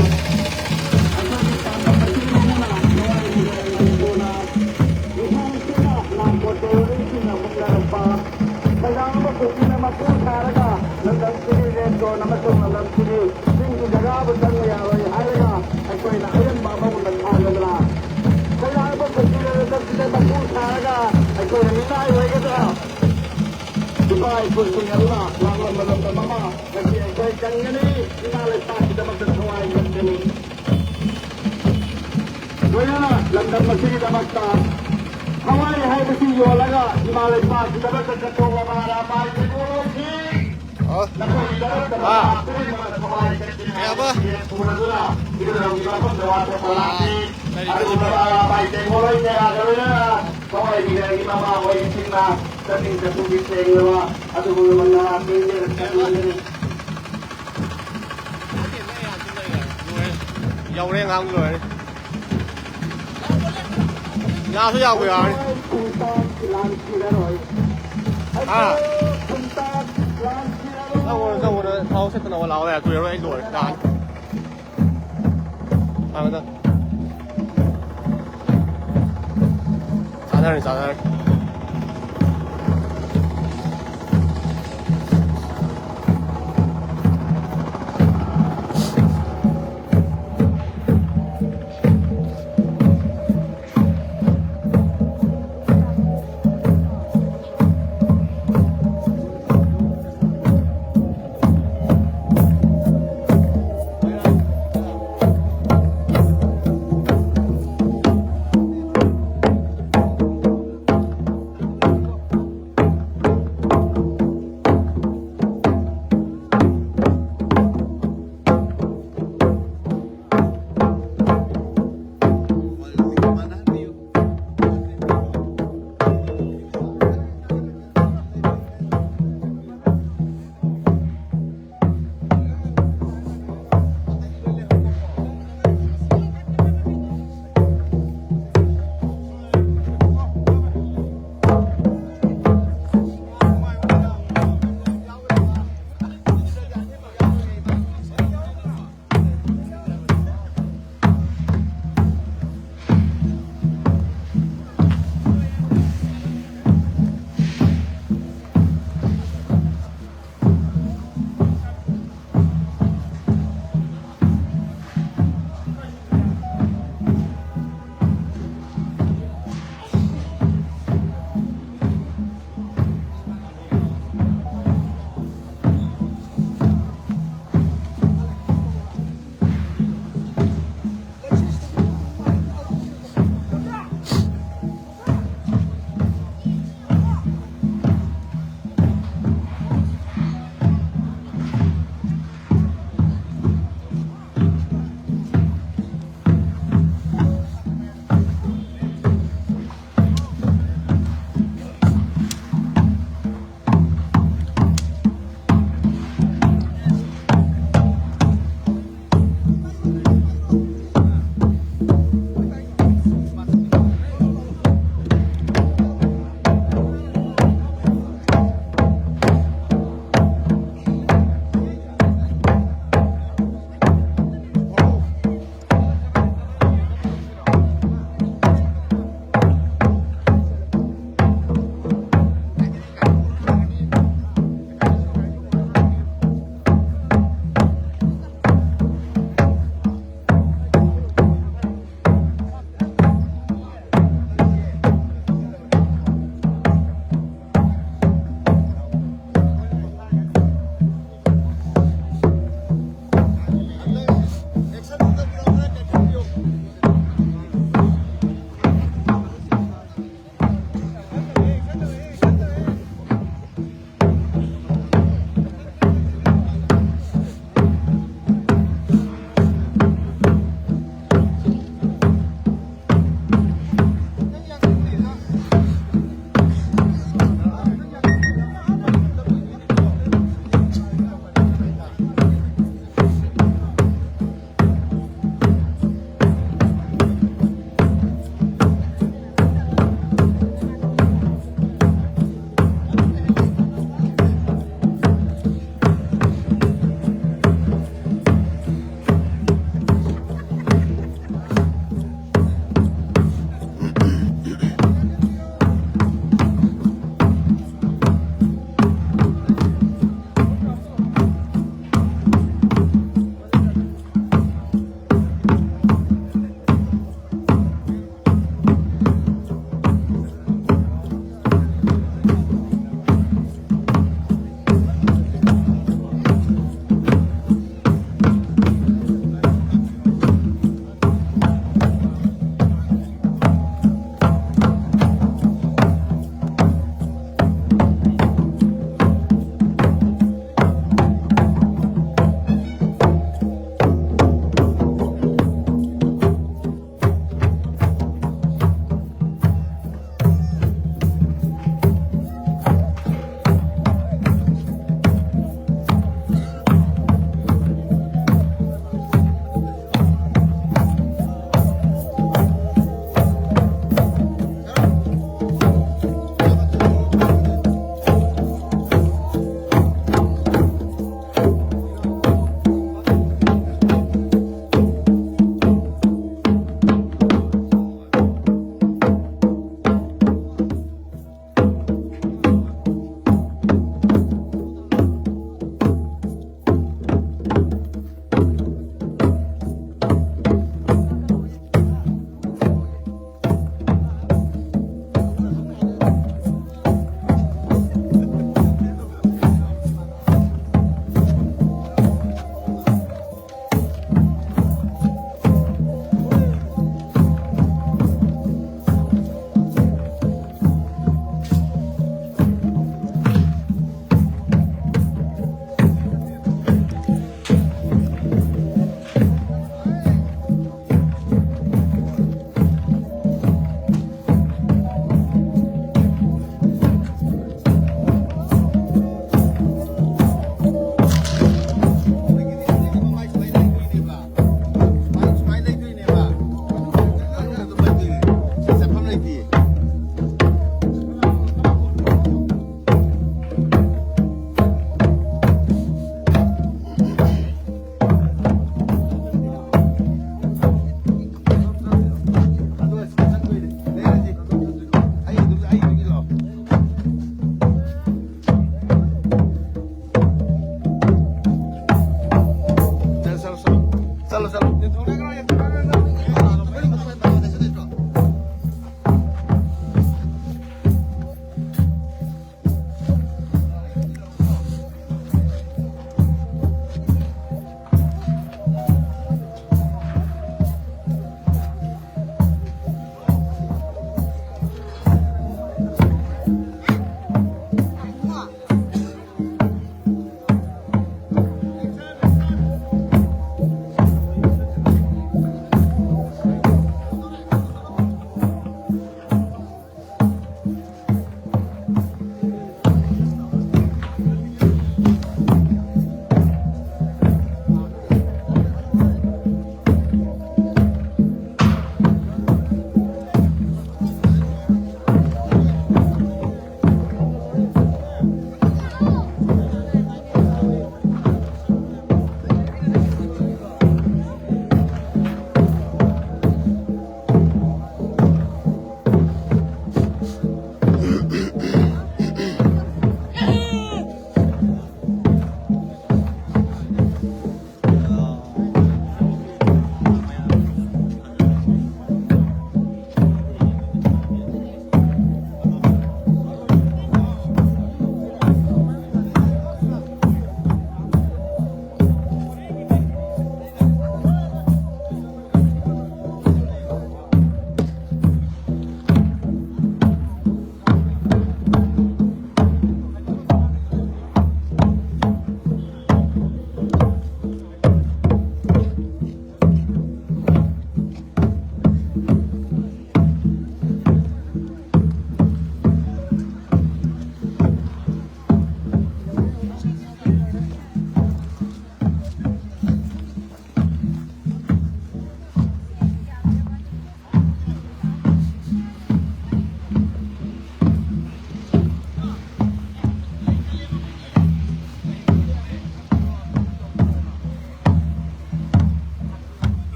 ꯑꯩꯈꯣꯏꯒꯤ ꯄꯥꯟꯗꯝ ꯑꯁꯤꯒꯤ ꯃꯅꯨꯡꯗ ꯊꯋꯥꯏ ꯍꯤꯡꯒꯣꯜ ꯂꯩꯀꯣꯜꯅ ꯃꯤꯈꯜꯁꯤꯡꯅ ꯂꯥꯡꯕꯣꯠ ꯇꯧꯔꯤꯕꯁꯤꯡꯅ ꯃꯨꯛꯅꯔꯛꯄ ꯈꯣꯏꯗꯥꯅꯕ ꯄꯨꯟꯁꯤꯅ ꯃꯄꯨ ꯁꯥꯔꯒ ꯂꯝꯗꯝꯁꯤꯒꯤ ꯔꯦꯗ ꯖꯣꯟ ꯑꯃꯁꯨꯡ ꯂꯝꯗꯝꯁꯤꯒꯤ ꯆꯤꯡꯒꯤ ꯖꯒꯥꯕꯨ ꯆꯪꯕ ꯌꯥꯔꯣꯏ ꯍꯥꯏꯔꯒ ꯑꯩꯈꯣꯏꯅ ꯑꯍꯦꯟꯕ ꯑꯃꯒꯨꯝꯅ ꯊꯥꯖꯗꯅ ꯈꯣꯏꯗꯥꯅꯕ ꯄꯨꯟꯁꯤꯅ ꯂꯝꯗꯝꯁꯤꯗ ꯃꯄꯨ ꯁꯥꯔꯒ ꯑꯩꯈꯣꯏꯅ ꯃꯤꯅꯥꯏ ꯑꯣꯏꯒꯗ꯭ꯔꯥ? ꯏꯄꯥ ꯏꯄꯨꯁꯤꯡ ꯑꯗꯨꯅ ꯂꯥꯛꯂꯝꯕ ꯂꯝꯗꯝ ꯑꯃ ꯉꯁꯤ ꯑꯩꯈꯣꯏ ꯀꯟꯒꯅꯤ, ꯏꯃꯥ ꯂꯩꯄꯥꯛꯀꯤꯗꯃꯛꯇ ꯊꯋꯥꯏ ꯀꯠꯀꯅꯤ꯫ ꯂꯣꯏꯅꯅ ꯂꯝꯗꯝ ꯑꯁꯤꯒꯤꯗꯃꯛꯇ ꯊꯋꯥꯏ ꯍꯥꯏꯕꯁꯤ ꯌꯣꯜꯂꯒ ꯏꯃꯥ ꯂꯩꯄꯥꯛꯀꯤꯗꯃꯛꯇ ꯆꯠꯊꯣꯛꯂꯕ ꯑꯔꯥꯃꯥꯏ ꯇꯦꯛꯅꯣꯂꯣꯖꯤ ꯑꯣ꯫ ꯅꯈꯣꯏꯒꯤꯗꯃꯛꯇ ꯑꯥ꯫ ꯃꯇꯝ ꯄꯨꯝꯅꯃꯛꯇ ꯊꯋꯥꯏ ꯀꯠꯀꯅꯤ ꯀꯩ ꯍꯥꯏꯕ? ꯍꯥꯏꯕꯁꯤ ꯄꯨꯔꯗꯨꯅ ꯏꯔꯝꯒꯤ ꯃꯐꯝꯗ ꯋꯥꯊꯣꯛ ꯄꯣꯂꯥꯡꯁꯤ ꯀꯔꯤ, ꯀꯔꯤ? ꯑꯗꯨꯒꯨꯝꯂꯕ ꯑꯔꯥꯃꯥꯏ ꯇꯦꯛꯅꯣꯂꯣꯖꯤ ꯀꯌꯥꯒ ꯂꯣꯏꯅꯅ ꯊꯋꯥꯏ ꯃꯤꯔꯥꯏꯒꯤ ꯃꯃꯥ ꯑꯣꯏꯕꯁꯤꯡꯅ ꯆꯠꯅꯤꯡ ꯆꯠꯊꯣꯛꯀꯤ ꯁꯦꯡꯂꯕ ꯑꯗꯨꯒꯨꯝꯂꯕ ꯅꯍꯥꯁꯤꯡ ꯀꯩ ꯍꯥꯏꯕ? ꯂꯣꯏꯔꯦ꯫ ꯌꯥꯎꯔꯦ, ꯑꯉꯥꯡ ꯂꯣꯏꯔꯦ꯫ ꯌꯥꯁꯨ ꯌꯥꯎꯕ ꯌꯥꯎꯔꯦ꯫ ꯍꯥ? ꯇꯧꯔꯣ, ꯇꯧꯔꯣ, ꯊꯥꯎ ꯁꯦꯠꯇꯅꯕ ꯂꯥꯛꯑꯣ ꯌꯥ, ꯀꯨꯏꯔꯔꯣꯏ ꯑꯩ ꯂꯣꯏꯔꯦ꯫ ꯅꯍꯥꯟ꯫ ꯊꯝꯃꯦ, ꯊꯝꯃꯦ꯫ ꯆꯥꯊꯔꯦ, ꯆꯥꯊꯔꯦ꯫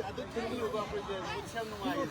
ꯑꯗꯨ ꯊꯤꯟꯕꯤꯌꯨꯀꯣ, ꯑꯩꯈꯣꯏꯁꯦ ꯃꯨꯠꯁꯦ ꯌꯥꯝ ꯅꯨꯡꯉꯥꯏꯌꯦ꯫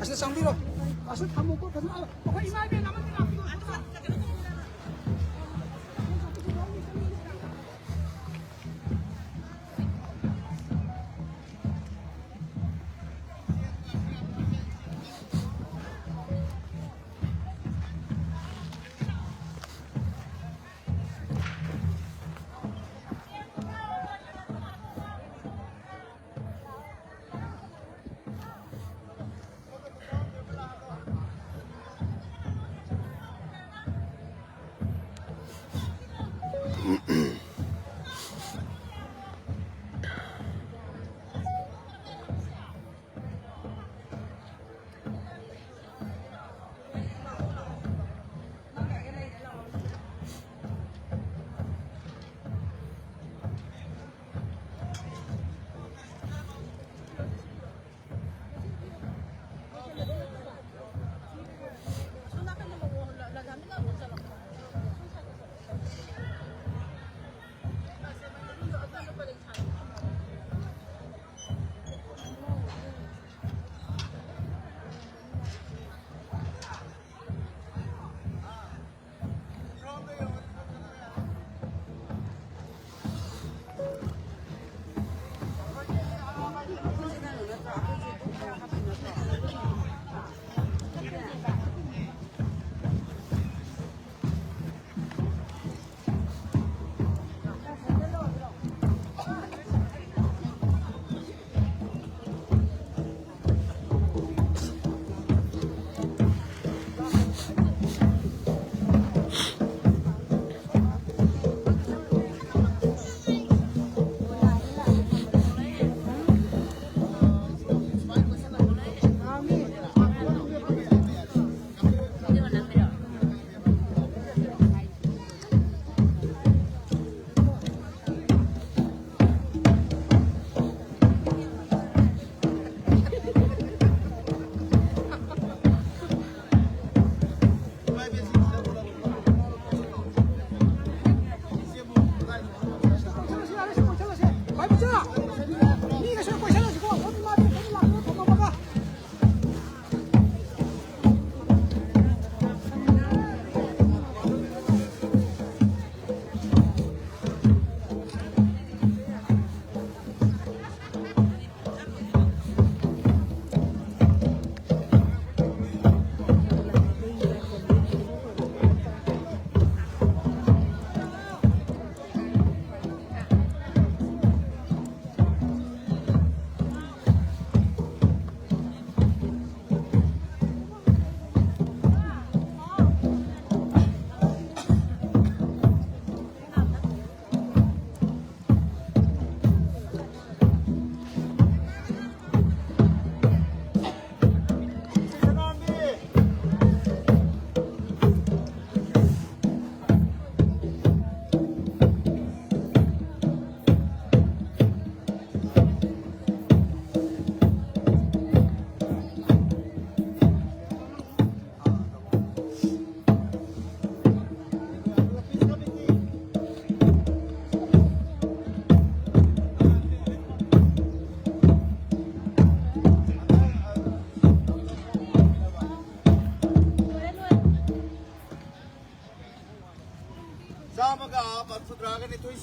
ꯑꯁꯤꯗ ꯆꯪꯕꯤꯔꯣ꯫ ꯑꯁꯤ ꯊꯝꯃꯣꯀꯣ, ꯐꯖꯅ꯫ ꯑꯩꯈꯣꯏ ꯏꯃꯥ ꯏꯕꯦꯟ ꯑꯃꯅꯤ ꯂꯥꯛꯄꯤꯌꯣ꯫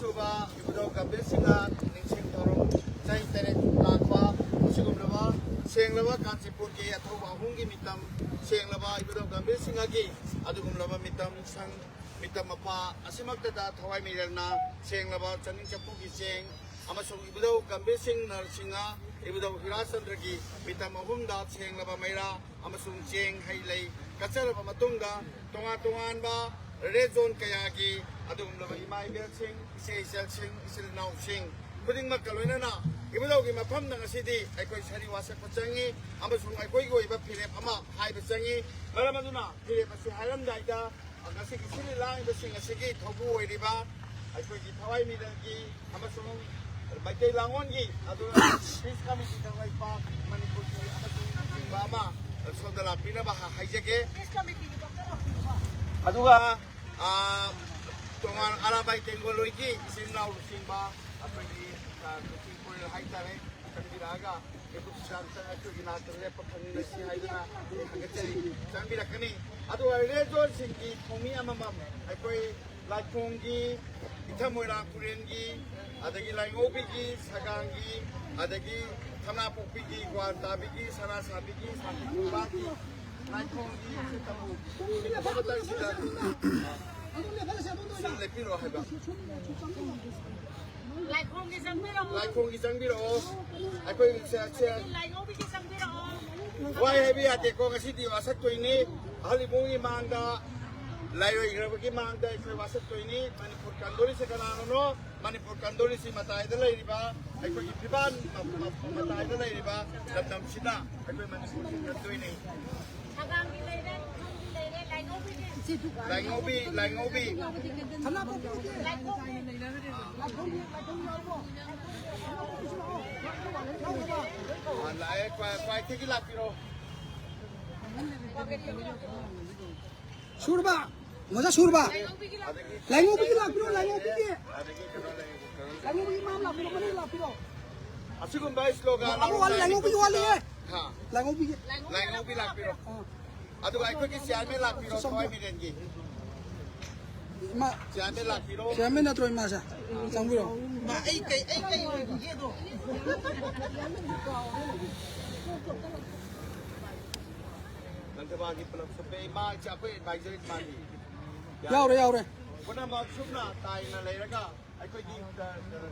ꯁꯨꯕ ꯏꯕꯨꯙꯧ ꯒꯝꯚꯤꯔ ꯁꯤꯡꯍ ꯅꯤꯡꯁꯤꯡ ꯊꯧꯔꯝ ꯆꯍꯤ ꯇꯔꯦꯠ ꯂꯥꯛꯄ ꯑꯁꯤꯒꯨꯝꯂꯕ ꯁꯦꯡꯂꯕ ꯀꯥꯟꯆꯤꯄꯨꯔꯒꯤ ꯑꯊꯧꯕ ꯑꯍꯨꯝꯒꯤ ꯃꯤꯇꯝ ꯁꯦꯡꯂꯕ ꯏꯕꯨꯙꯧ ꯒꯝꯚꯤꯔ ꯁꯤꯡꯍꯒꯤ ꯑꯗꯨꯒꯨꯝꯂꯕ ꯃꯤꯇꯝ ꯁꯪ ꯃꯤꯇꯝ ꯃꯄꯥ ꯑꯁꯤꯃꯛꯇꯗ ꯊꯋꯥꯏ ꯃꯤꯔꯦꯜꯅ ꯁꯦꯡꯂꯕ ꯆꯅꯤꯡ ꯆꯐꯨꯒꯤ ꯆꯦꯡ ꯑꯃꯁꯨꯡ ꯏꯕꯨꯙꯧ ꯒꯝꯚꯤꯔ ꯁꯤꯡ ꯅꯔꯁꯤꯡꯍ, ꯏꯕꯨꯙꯧ ꯍꯤꯔꯥꯆꯟꯗ꯭ꯔꯒꯤ ꯃꯤꯇꯝ ꯑꯍꯨꯝꯗ ꯁꯦꯡꯂꯕ ꯃꯩꯔꯥ ꯑꯃꯁꯨꯡ ꯆꯦꯡ ꯍꯩ ꯂꯩ ꯀꯠꯆꯔꯕ ꯃꯇꯨꯡꯗ ꯇꯣꯉꯥꯟ ꯇꯣꯉꯥꯟꯕ ꯔꯦꯠ ꯖꯣꯟ ꯀꯌꯥꯒꯤ ꯑꯗꯨꯒꯨꯝꯂꯕ ꯏꯃꯥ ꯏꯕꯦꯜꯁꯤꯡ, ꯏꯆꯦ ꯏꯆꯜꯁꯤꯡ, ꯏꯆꯤꯜ ꯏꯅꯥꯎꯁꯤꯡ ꯈꯨꯗꯤꯡꯃꯛꯀ ꯂꯣꯏꯅꯅ ꯏꯕꯨꯙꯧꯒꯤ ꯃꯐꯝꯗ ꯉꯁꯤꯗꯤ ꯑꯩꯈꯣꯏ ꯁꯥꯔꯤ ꯋꯥꯁꯛꯄ ꯆꯪꯉꯤ ꯑꯃꯁꯨꯡ ꯑꯩꯈꯣꯏꯒꯤ ꯑꯣꯏꯕ ꯐꯤꯔꯦꯞ ꯑꯃ ꯍꯥꯏꯕ ꯆꯪꯉꯤ꯫ ꯃꯔꯝ ꯑꯗꯨꯅ ꯐꯤꯔꯦꯞ ꯑꯁꯤ ꯍꯥꯏꯔꯝꯗꯥꯏꯗ ꯉꯁꯤꯒꯤ ꯁꯤꯜꯂꯤ ꯂꯥꯡꯂꯤꯕꯁꯤꯡ ꯑꯁꯤꯒꯤ ꯊꯧꯕꯨ ꯑꯣꯏꯔꯤꯕ ꯑꯩꯈꯣꯏꯒꯤ ꯊꯋꯥꯏ ꯃꯤꯔꯦꯜꯒꯤ ꯑꯃꯁꯨꯡ ꯃꯩꯇꯩ ꯂꯥꯡꯉꯣꯟꯒꯤ ꯑꯗꯨꯒ ꯄꯤꯁ ꯀꯃꯤꯇꯤꯗ ꯂꯩꯕ ꯃꯅꯤꯄꯨꯔꯒꯤ ꯑꯃꯁꯨꯡ ꯂꯨꯆꯤꯡꯕ ꯑꯃ ꯁꯣꯝꯗ ꯂꯥꯛꯄꯤꯅꯕ ꯍꯥ- ꯍꯥꯏꯖꯒꯦ꯫ ꯑꯗꯨꯒ ꯑꯥ, ꯇꯣꯉꯥꯟ ꯑꯔꯥꯕꯥꯏ ꯇꯦꯡꯒꯣꯂꯣꯏꯒꯤ ꯏꯆꯤꯟ ꯏꯅꯥꯎ ꯂꯨꯆꯤꯡꯕ ꯑꯩꯈꯣꯏꯒꯤ ꯑꯥ, ꯂꯨꯆꯤꯡ ꯄꯨꯔꯦꯜ ꯍꯥꯏꯇꯥꯔꯦ, ꯆꯪꯕꯤꯔꯛꯑꯒ ꯑꯩꯈꯣꯏꯒꯤ ꯆꯥꯛꯇ ꯑꯩꯈꯣꯏꯒꯤ ꯅꯥꯛꯇ ꯂꯦꯞꯄ ꯈꯪꯃꯤꯟꯅꯁꯤ ꯍꯥꯏꯗꯨꯅ ꯊꯥꯒꯠꯆꯔꯤ꯫ ꯆꯪꯕꯤꯔꯛꯀꯅꯤ꯫ ꯑꯗꯨꯒ ꯔꯦꯠ ꯖꯣꯟꯁꯤꯡꯒꯤ ꯊꯧꯃꯤ ꯑꯃꯃꯝ ꯑꯩꯈꯣꯏ ꯂꯥꯏꯈꯣꯡꯒꯤ, ꯏꯊꯝ ꯃꯣꯏꯔꯥꯡ ꯄꯨꯔꯦꯟꯒꯤ, ꯑꯗꯒꯤ ꯂꯥꯏꯉꯧꯕꯤꯒꯤ, ꯁꯒꯥꯡꯒꯤ, ꯑꯗꯒꯤ ꯁꯅꯥꯄꯣꯛꯄꯤꯒꯤ, ꯒ꯭ꯋꯥꯟꯇꯥꯕꯤꯒꯤ, ꯁꯅꯥꯁꯥꯕꯤꯒꯤ, ꯁꯥꯟꯇꯤꯀꯨꯄꯥꯒꯤ, ꯂꯥꯏꯈꯣꯡꯒꯤ, ꯁꯤ ꯂꯦꯞꯄꯤꯔꯣ ꯍꯥꯏꯕ꯫ ꯂꯥꯏꯈꯣꯡꯒꯤ ꯆꯪꯕꯤꯔꯛꯑꯣ꯫ ꯂꯥꯏꯈꯣꯡꯒꯤ ꯆꯪꯕꯤꯔꯛꯑꯣ꯫ ꯑꯩꯈꯣꯏ ꯁꯦ-, ꯁꯦ-, ꯂꯥꯏꯉꯧꯕꯤꯒꯤ ꯆꯪꯕꯤꯔꯛꯑꯣ꯫ ꯋꯥꯏ ꯍꯥꯏꯕ ꯌꯥꯗꯦꯀꯣ, ꯉꯁꯤꯗꯤ ꯋꯥꯁꯛꯇꯣꯏꯅꯤ꯫ ꯑꯍꯜ ꯏꯕꯨꯡꯒꯤ ꯃꯥꯡꯗ, ꯂꯥꯏꯔꯣꯏꯈ꯭ꯔꯕꯒꯤ ꯃꯥꯡꯗ ꯑꯩꯈꯣꯏ ꯋꯥꯁꯛꯇꯣꯏꯅꯤ꯫ ꯃꯅꯤꯄꯨꯔ ꯀꯟꯗꯣꯔꯤꯁꯦ ꯀꯅꯥꯅꯅꯣ? ꯃꯅꯤꯄꯨꯔ ꯀꯟꯗꯣꯔꯤꯁꯤ ꯃꯇꯥꯏꯗ ꯂꯩꯔꯤꯕ, ꯑꯩꯈꯣꯏꯒꯤ ꯐꯤꯕꯥꯟ ꯃ-, ꯃ-, ꯃꯇꯥꯏꯗ ꯂꯩꯔꯤꯕ ꯂꯝꯗꯝꯁꯤꯗ ꯑꯩꯈꯣꯏ ꯃꯅꯤꯄꯨꯔꯁꯤ ꯀꯟꯗꯣꯏꯅꯤ꯫ ꯁꯒꯥꯡꯒꯤ ꯂꯩꯔꯦ, ꯏꯊꯝꯒꯤ ꯂꯩꯔꯦ, ꯂꯥꯏꯉꯧꯕꯤꯒꯤ꯫ ꯂꯥꯏꯉꯧꯕꯤ, ꯂꯥꯏꯉꯧꯕꯤ꯫ ꯑ, ꯂꯥꯛꯑꯦ, ꯀ꯭ꯋꯥ-, ꯀ꯭ꯋꯥꯏꯊꯦꯛꯀꯤ ꯂꯥꯛꯄꯤꯔꯣ꯫ ꯁꯨꯔꯕ? ꯃꯣꯖꯥ ꯁꯨꯔꯕ? ꯂꯥꯏꯉꯧꯕꯤꯒꯤ ꯂꯥꯛꯄꯤꯔꯣ, ꯂꯥꯏꯉꯧꯕꯤꯒꯤ꯫ ꯂꯥꯏꯉꯧꯕꯤꯒꯤ ꯃꯥ ꯂꯥꯛꯄꯤꯔꯣ, ꯃꯅꯤꯡ ꯂꯥꯛꯄꯤꯔꯣ꯫ ꯑꯁꯤꯒꯨꯝꯕ ꯏꯁꯂꯣꯒꯥꯟ ꯑꯃ ꯋꯥꯠꯂꯤ, ꯂꯥꯏꯉꯧꯕꯤꯒꯤ ꯋꯥꯠꯂꯤꯌꯦ꯫ ꯍꯥ꯫ ꯂꯥꯏꯉꯧꯕꯤꯒꯤ꯫ ꯂꯥꯏꯉꯧꯕꯤ ꯂꯥꯛꯄꯤꯔꯣ꯫ ꯑꯥ꯫ ꯑꯗꯨꯒ ꯑꯩꯈꯣꯏꯒꯤ ꯆꯤꯌꯥꯔꯃꯦꯟ ꯂꯥꯛꯄꯤꯔꯣ, ꯊꯋꯥꯏ ꯃꯤꯔꯦꯟꯒꯤ꯫ ꯏꯃꯥ, ꯆꯤꯌꯥꯔꯃꯦꯟ ꯂꯥꯛꯄꯤꯔꯣ꯫ ꯆꯤꯌꯥꯔꯃꯦꯟ ꯅꯠꯇ꯭ꯔꯣ ꯏꯃꯥꯁꯦ? ꯆꯪꯕꯤꯔꯣ꯫ ꯃꯥ ꯑꯩ ꯀꯩ, ꯑꯩ ꯀꯩ ꯑꯣꯏꯈꯤꯒꯦꯗꯣ? ꯂꯪꯊꯕꯥꯜꯒꯤ ꯄꯨꯂꯞ ꯁꯨꯞꯄꯦ꯫ ꯏꯃꯥ, ꯏꯆꯥ, ꯑꯩꯈꯣꯏ ꯑꯦꯗꯚꯥꯏꯖꯔ ꯏꯃꯥꯅꯤ꯫ ꯌꯥꯎꯔꯦ, ꯌꯥꯎꯔꯦ꯫ ꯄꯨꯝꯅꯃꯛ ꯁꯨꯞꯅ ꯇꯥꯏꯅ ꯂꯩꯔꯒ ꯑꯩꯈꯣꯏꯒꯤ, ꯑ,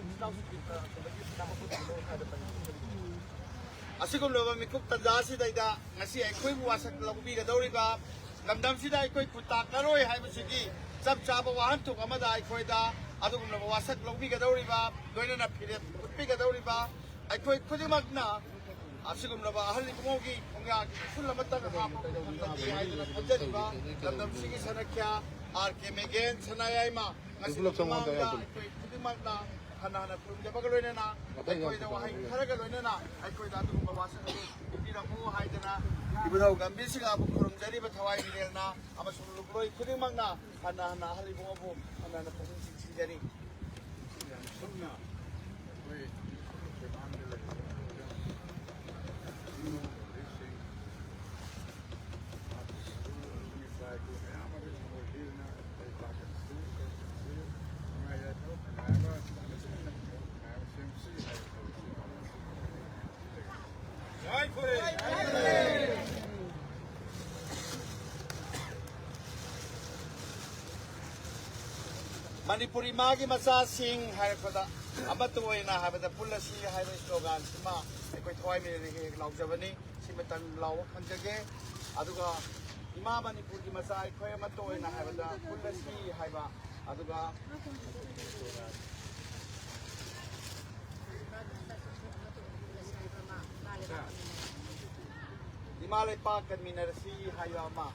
ꯏꯁꯇꯥꯐꯁꯤꯡꯒꯤ, ꯑ, ꯀꯩꯅꯣꯒꯤ ꯄꯨꯝꯅꯃꯛꯄꯨ ꯇꯥꯏꯅ ꯂꯩꯔꯒ ꯑꯁꯤꯒꯨꯝꯂꯕ ꯃꯤꯀꯨꯞ ꯇꯥꯟꯖꯥ ꯑꯁꯤꯗꯩꯗ ꯉꯁꯤ ꯑꯩꯈꯣꯏꯕꯨ ꯋꯥꯁꯛ ꯂꯧꯕꯤꯒꯗꯧꯔꯤꯕ, ꯂꯝꯗꯝꯁꯤꯗ ꯑꯩꯈꯣꯏ ꯈꯨꯟꯇꯥꯛꯅꯔꯣꯏ ꯍꯥꯏꯕꯁꯤꯒꯤ ꯆꯞ ꯆꯥꯕ ꯋꯥꯍꯟꯊꯣꯛ ꯑꯃꯗ ꯑꯩꯈꯣꯏꯗ ꯑꯗꯨꯒꯨꯝꯂꯕ ꯋꯥꯁꯛ ꯂꯧꯕꯤꯒꯗꯧꯔꯤꯕ, ꯂꯣꯏꯅꯅ ꯐꯤꯔꯦꯞ ꯎꯠꯄꯤꯒꯗꯧꯔꯤꯕ ꯑꯩꯈꯣꯏ ꯈꯨꯗꯤꯡꯃꯛꯅ ꯑꯁꯤꯒꯨꯝꯂꯕ ꯑꯍꯜ ꯏꯕꯨꯡꯉꯣꯒꯤ ꯈꯣꯡꯌꯥꯒꯤ ꯏꯊꯤꯜ ꯑꯃꯇꯪ ꯍꯥꯞꯄ ꯉꯝꯂꯗꯤ ꯍꯥꯏꯗꯨꯅ ꯈꯟꯖꯔꯤꯕ ꯂꯝꯗꯝꯁꯤꯒꯤ ꯁꯅꯥꯈ꯭ꯌꯥ ꯑꯥꯔ ꯀꯦ ꯃꯦꯒꯦꯟ ꯁꯅꯥꯌꯥꯏꯃ ꯉꯁꯤꯒꯤ ꯃꯃꯥꯡꯗ ꯑꯩꯈꯣꯏ ꯈꯨꯗꯤꯡꯃꯛꯅ ꯍꯟꯅ ꯍꯟꯅ ꯈꯨꯔꯨꯝꯖꯕꯒ ꯂꯣꯏꯅꯅ ꯑꯩꯈꯣꯏꯗ ꯋꯥꯍꯩ ꯈꯔꯒ ꯂꯣꯏꯅꯅ ꯑꯩꯈꯣꯏꯗ ꯑꯗꯨꯒꯨꯝꯕ ꯋꯥꯁꯛ ꯑꯗꯨ ꯄꯤꯕꯤꯔꯝꯃꯨ ꯍꯥꯏꯗꯅ ꯏꯕꯨꯙꯧ ꯒꯝꯚꯤꯔ ꯁꯤꯡꯍꯕꯨ ꯈꯨꯔꯨꯝꯖꯔꯤꯕ ꯊꯋꯥꯏ ꯃꯤꯔꯦꯜꯅ ꯑꯃꯁꯨꯡ ꯂꯨꯞꯂꯣꯏ ꯈꯨꯗꯤꯡꯃꯛꯅ ꯍꯟꯅ ꯍꯟꯅ ꯑꯍꯜ ꯏꯕꯨꯡꯉꯣꯕꯨ ꯍꯟꯅ ꯍꯟꯅ ꯄꯨꯛꯅꯤꯡ ꯆꯤꯡꯁꯤꯟꯖꯔꯤ꯫ ꯌꯥꯝ ꯁꯨꯝꯅ ꯑꯩꯈꯣꯏ ꯁꯨꯃꯥꯡꯗ ꯂꯩꯔꯤꯕ ꯏꯕꯨꯡꯉꯣꯁꯤꯡ ꯃꯅꯤꯄꯨꯔ ꯏꯃꯥꯒꯤ ꯃꯆꯥꯁꯤꯡ ꯍꯥꯏꯔꯛꯄꯗ ꯑꯃꯠꯇ ꯑꯣꯏꯅ ꯍꯥꯏꯕꯗ ꯄꯨꯜꯂꯁꯤ ꯍꯥꯏꯕ ꯁ꯭ꯂꯣꯒꯥꯟꯁꯤꯃ ꯑꯩꯈꯣꯏ ꯊꯋꯥꯏ ꯃꯤꯔꯦꯜꯅ ꯍꯦꯛ ꯍꯦꯛ ꯂꯥꯎꯖꯕꯅꯤ꯫ ꯁꯤꯃꯇꯪ ꯂꯥꯎꯕ ꯈꯪꯖꯒꯦ꯫ ꯑꯗꯨꯒ ꯏꯃꯥ ꯃꯅꯤꯄꯨꯔꯒꯤ ꯃꯆꯥ ꯑꯩꯈꯣꯏ ꯑꯃꯠꯇ ꯑꯣꯏꯅ ꯍꯥꯏꯕꯗ ꯄꯨꯜꯂꯁꯤ ꯍꯥꯏꯕ, ꯑꯗꯨꯒ ꯏꯃꯥ ꯂꯩꯄꯥꯛ ꯀꯟꯃꯤꯟꯅꯔꯁꯤ ꯍꯥꯏꯕ ꯑꯃ,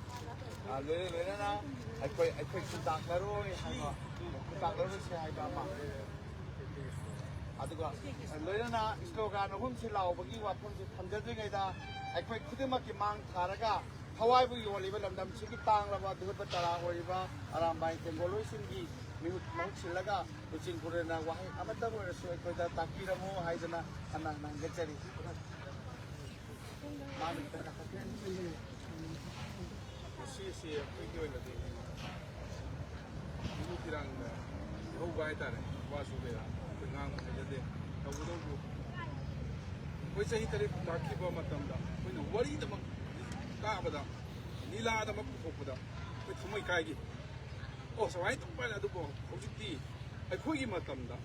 ꯑ, ꯂꯣꯏꯅ ꯂꯣꯏꯅꯅ ꯑꯩꯈꯣꯏ, ꯑꯩꯈꯣꯏ ꯈꯨꯟꯇꯥꯛꯅꯔꯣꯏ ꯍꯥꯏꯕ, ꯈꯨꯟꯇꯥꯛꯅꯔꯣꯏꯁꯤ ꯍꯥꯏꯕ ꯑꯃ, ꯑꯗꯨꯒ ꯂꯣꯏꯅꯅ ꯁ꯭ꯂꯣꯒꯥꯟ ꯑꯍꯨꯝꯁꯤ ꯂꯥꯎꯕꯒꯤ ꯋꯥꯐꯝꯁꯤ ꯊꯝꯖꯗ꯭ꯔꯤꯉꯩꯗ ꯑꯩꯈꯣꯏ ꯈꯨꯗꯤꯡꯃꯛꯀꯤ ꯃꯥꯡ ꯊꯥꯔꯒ ꯊꯋꯥꯏꯕꯨ ꯌꯣꯜꯂꯤꯕ ꯂꯝꯗꯝꯁꯤꯒꯤ ꯇꯥꯡꯂꯕ ꯙꯨꯔꯕ ꯇꯔꯥ ꯑꯣꯏꯔꯤꯕ ꯑꯔꯥꯝꯕꯥꯏ ꯇꯦꯡꯒꯣꯜꯂꯣꯏꯁꯤꯡꯒꯤ ꯃꯤꯍꯨꯠ ꯃꯍꯨꯠ ꯁꯤꯜꯂꯒ ꯂꯨꯆꯤꯡ ꯄꯨꯔꯦꯜꯅ ꯋꯥꯍꯩ ꯑꯃꯇꯪ ꯑꯣꯏꯔꯁꯨ ꯑꯩꯈꯣꯏꯗ ꯇꯥꯛꯄꯤꯔꯝꯃꯨ ꯍꯥꯏꯗꯅ ꯍꯟꯅ ꯍꯟꯅ ꯍꯟꯒꯠꯆꯔꯤ꯫ ꯃꯥꯅ ꯈꯤꯇꯪ ꯀꯥꯈꯠꯄꯤꯔꯝꯃꯨ꯫ ꯉꯁꯤ ꯑꯁꯤ ꯑꯩꯈꯣꯏꯒꯤ ꯑꯣꯏꯅꯗꯤ ꯏꯕꯨ ꯐꯤꯔꯥꯡꯗ ꯂꯩꯍꯧꯕ ꯍꯥꯏꯇꯥꯔꯦ꯫ ꯋꯥꯁꯨ ꯀꯌꯥ ꯑꯩꯈꯣꯏ ꯉꯥꯡꯕ ꯍꯩꯖꯗꯦ꯫ ꯇꯧꯕꯇꯕꯨ ꯑꯩꯈꯣꯏ ꯆꯍꯤ ꯇꯔꯦꯠ ꯇꯥꯛꯈꯤꯕ ꯃꯇꯝꯗ ꯑꯩꯈꯣꯏꯅ ꯋꯥꯔꯤꯗꯃꯛ ꯇꯥꯕꯗ, ꯂꯤꯂꯥꯗꯃꯛ ꯄꯨꯊꯣꯛꯄꯗ ꯑꯩꯈꯣꯏ ꯊꯃꯣꯏ ꯀꯥꯏꯈꯤ꯫ ꯑꯣ, ꯁꯨꯃꯥꯏꯅ ꯇꯧꯕ ꯍꯥꯏꯅ꯫ ꯑꯗꯨꯕꯨ ꯍꯧꯖꯤꯛꯇꯤ ꯑꯩꯈꯣꯏꯒꯤ ꯃꯇꯝꯗ,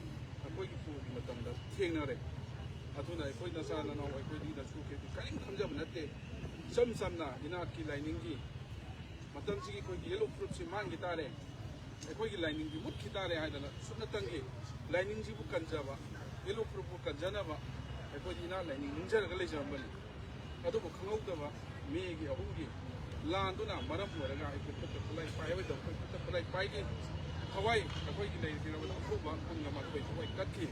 ꯑꯩꯈꯣꯏꯒꯤ ꯄꯨꯒꯤ ꯃꯇꯝꯗ ꯊꯦꯡꯅꯔꯦ꯫ ꯑꯗꯨꯅ ꯑꯩꯈꯣꯏ ꯅꯆꯥ ꯅꯅꯥꯎ, ꯑꯩꯈꯣꯏꯗꯤ ꯅꯁꯨ ꯀꯩꯗꯤ ꯀꯔꯤꯝ ꯈꯪꯖꯕ ꯅꯠꯇꯦ꯫ ꯏꯆꯝ ꯆꯝꯅ ꯏꯅꯥꯠꯀꯤ ꯂꯥꯏꯅꯤꯡꯒꯤ ꯃꯇꯝꯁꯤꯒꯤ ꯑꯩꯈꯣꯏꯒꯤ ꯌꯦꯂꯣ ꯐꯨꯔꯨꯞꯁꯤ ꯃꯥꯡꯈꯤ ꯇꯥꯔꯦ꯫ ꯑꯩꯈꯣꯏꯒꯤ ꯂꯥꯏꯅꯤꯡꯁꯤ ꯃꯨꯠꯈꯤ ꯇꯥꯔꯦ ꯍꯥꯏꯗꯅ ꯁꯨꯞꯅꯇꯪꯒꯤ ꯂꯥꯏꯅꯤꯡꯁꯤꯕꯨ ꯀꯟꯖꯕ, ꯌꯦꯂꯣ ꯐꯨꯔꯨꯞꯄꯨ ꯀꯟꯖꯅꯕ ꯑꯩꯈꯣꯏꯗꯤ ꯏꯅꯥꯠ ꯂꯥꯏꯅꯤꯡ ꯅꯤꯡꯖꯔꯒ ꯂꯩꯖꯔꯝꯕꯅꯤ꯫ ꯑꯗꯨꯕꯨ ꯈꯪꯍꯧꯗꯕ ꯃꯦꯒꯤ ꯑꯍꯨꯝꯒꯤ ꯂꯥꯟꯗꯨꯅ ꯃꯔꯝ ꯑꯣꯏꯔꯒ ꯑꯩꯈꯣꯏ ꯈꯨꯠꯇ ꯈꯨꯠꯂꯥꯏ ꯄꯥꯏꯔꯣꯏꯗꯕ, ꯑꯩꯈꯣꯏ ꯈꯨꯠꯇ ꯈꯨꯠꯂꯥꯏ ꯄꯥꯏꯈꯤ꯫ ꯊꯋꯥꯏ ꯑꯩꯈꯣꯏꯒꯤ ꯂꯩꯔꯤꯕ ꯑꯐꯨꯕ ꯄꯨꯡ ꯑꯃ ꯑꯩꯈꯣꯏ ꯊꯋꯥꯏ ꯀꯠꯈꯤ꯫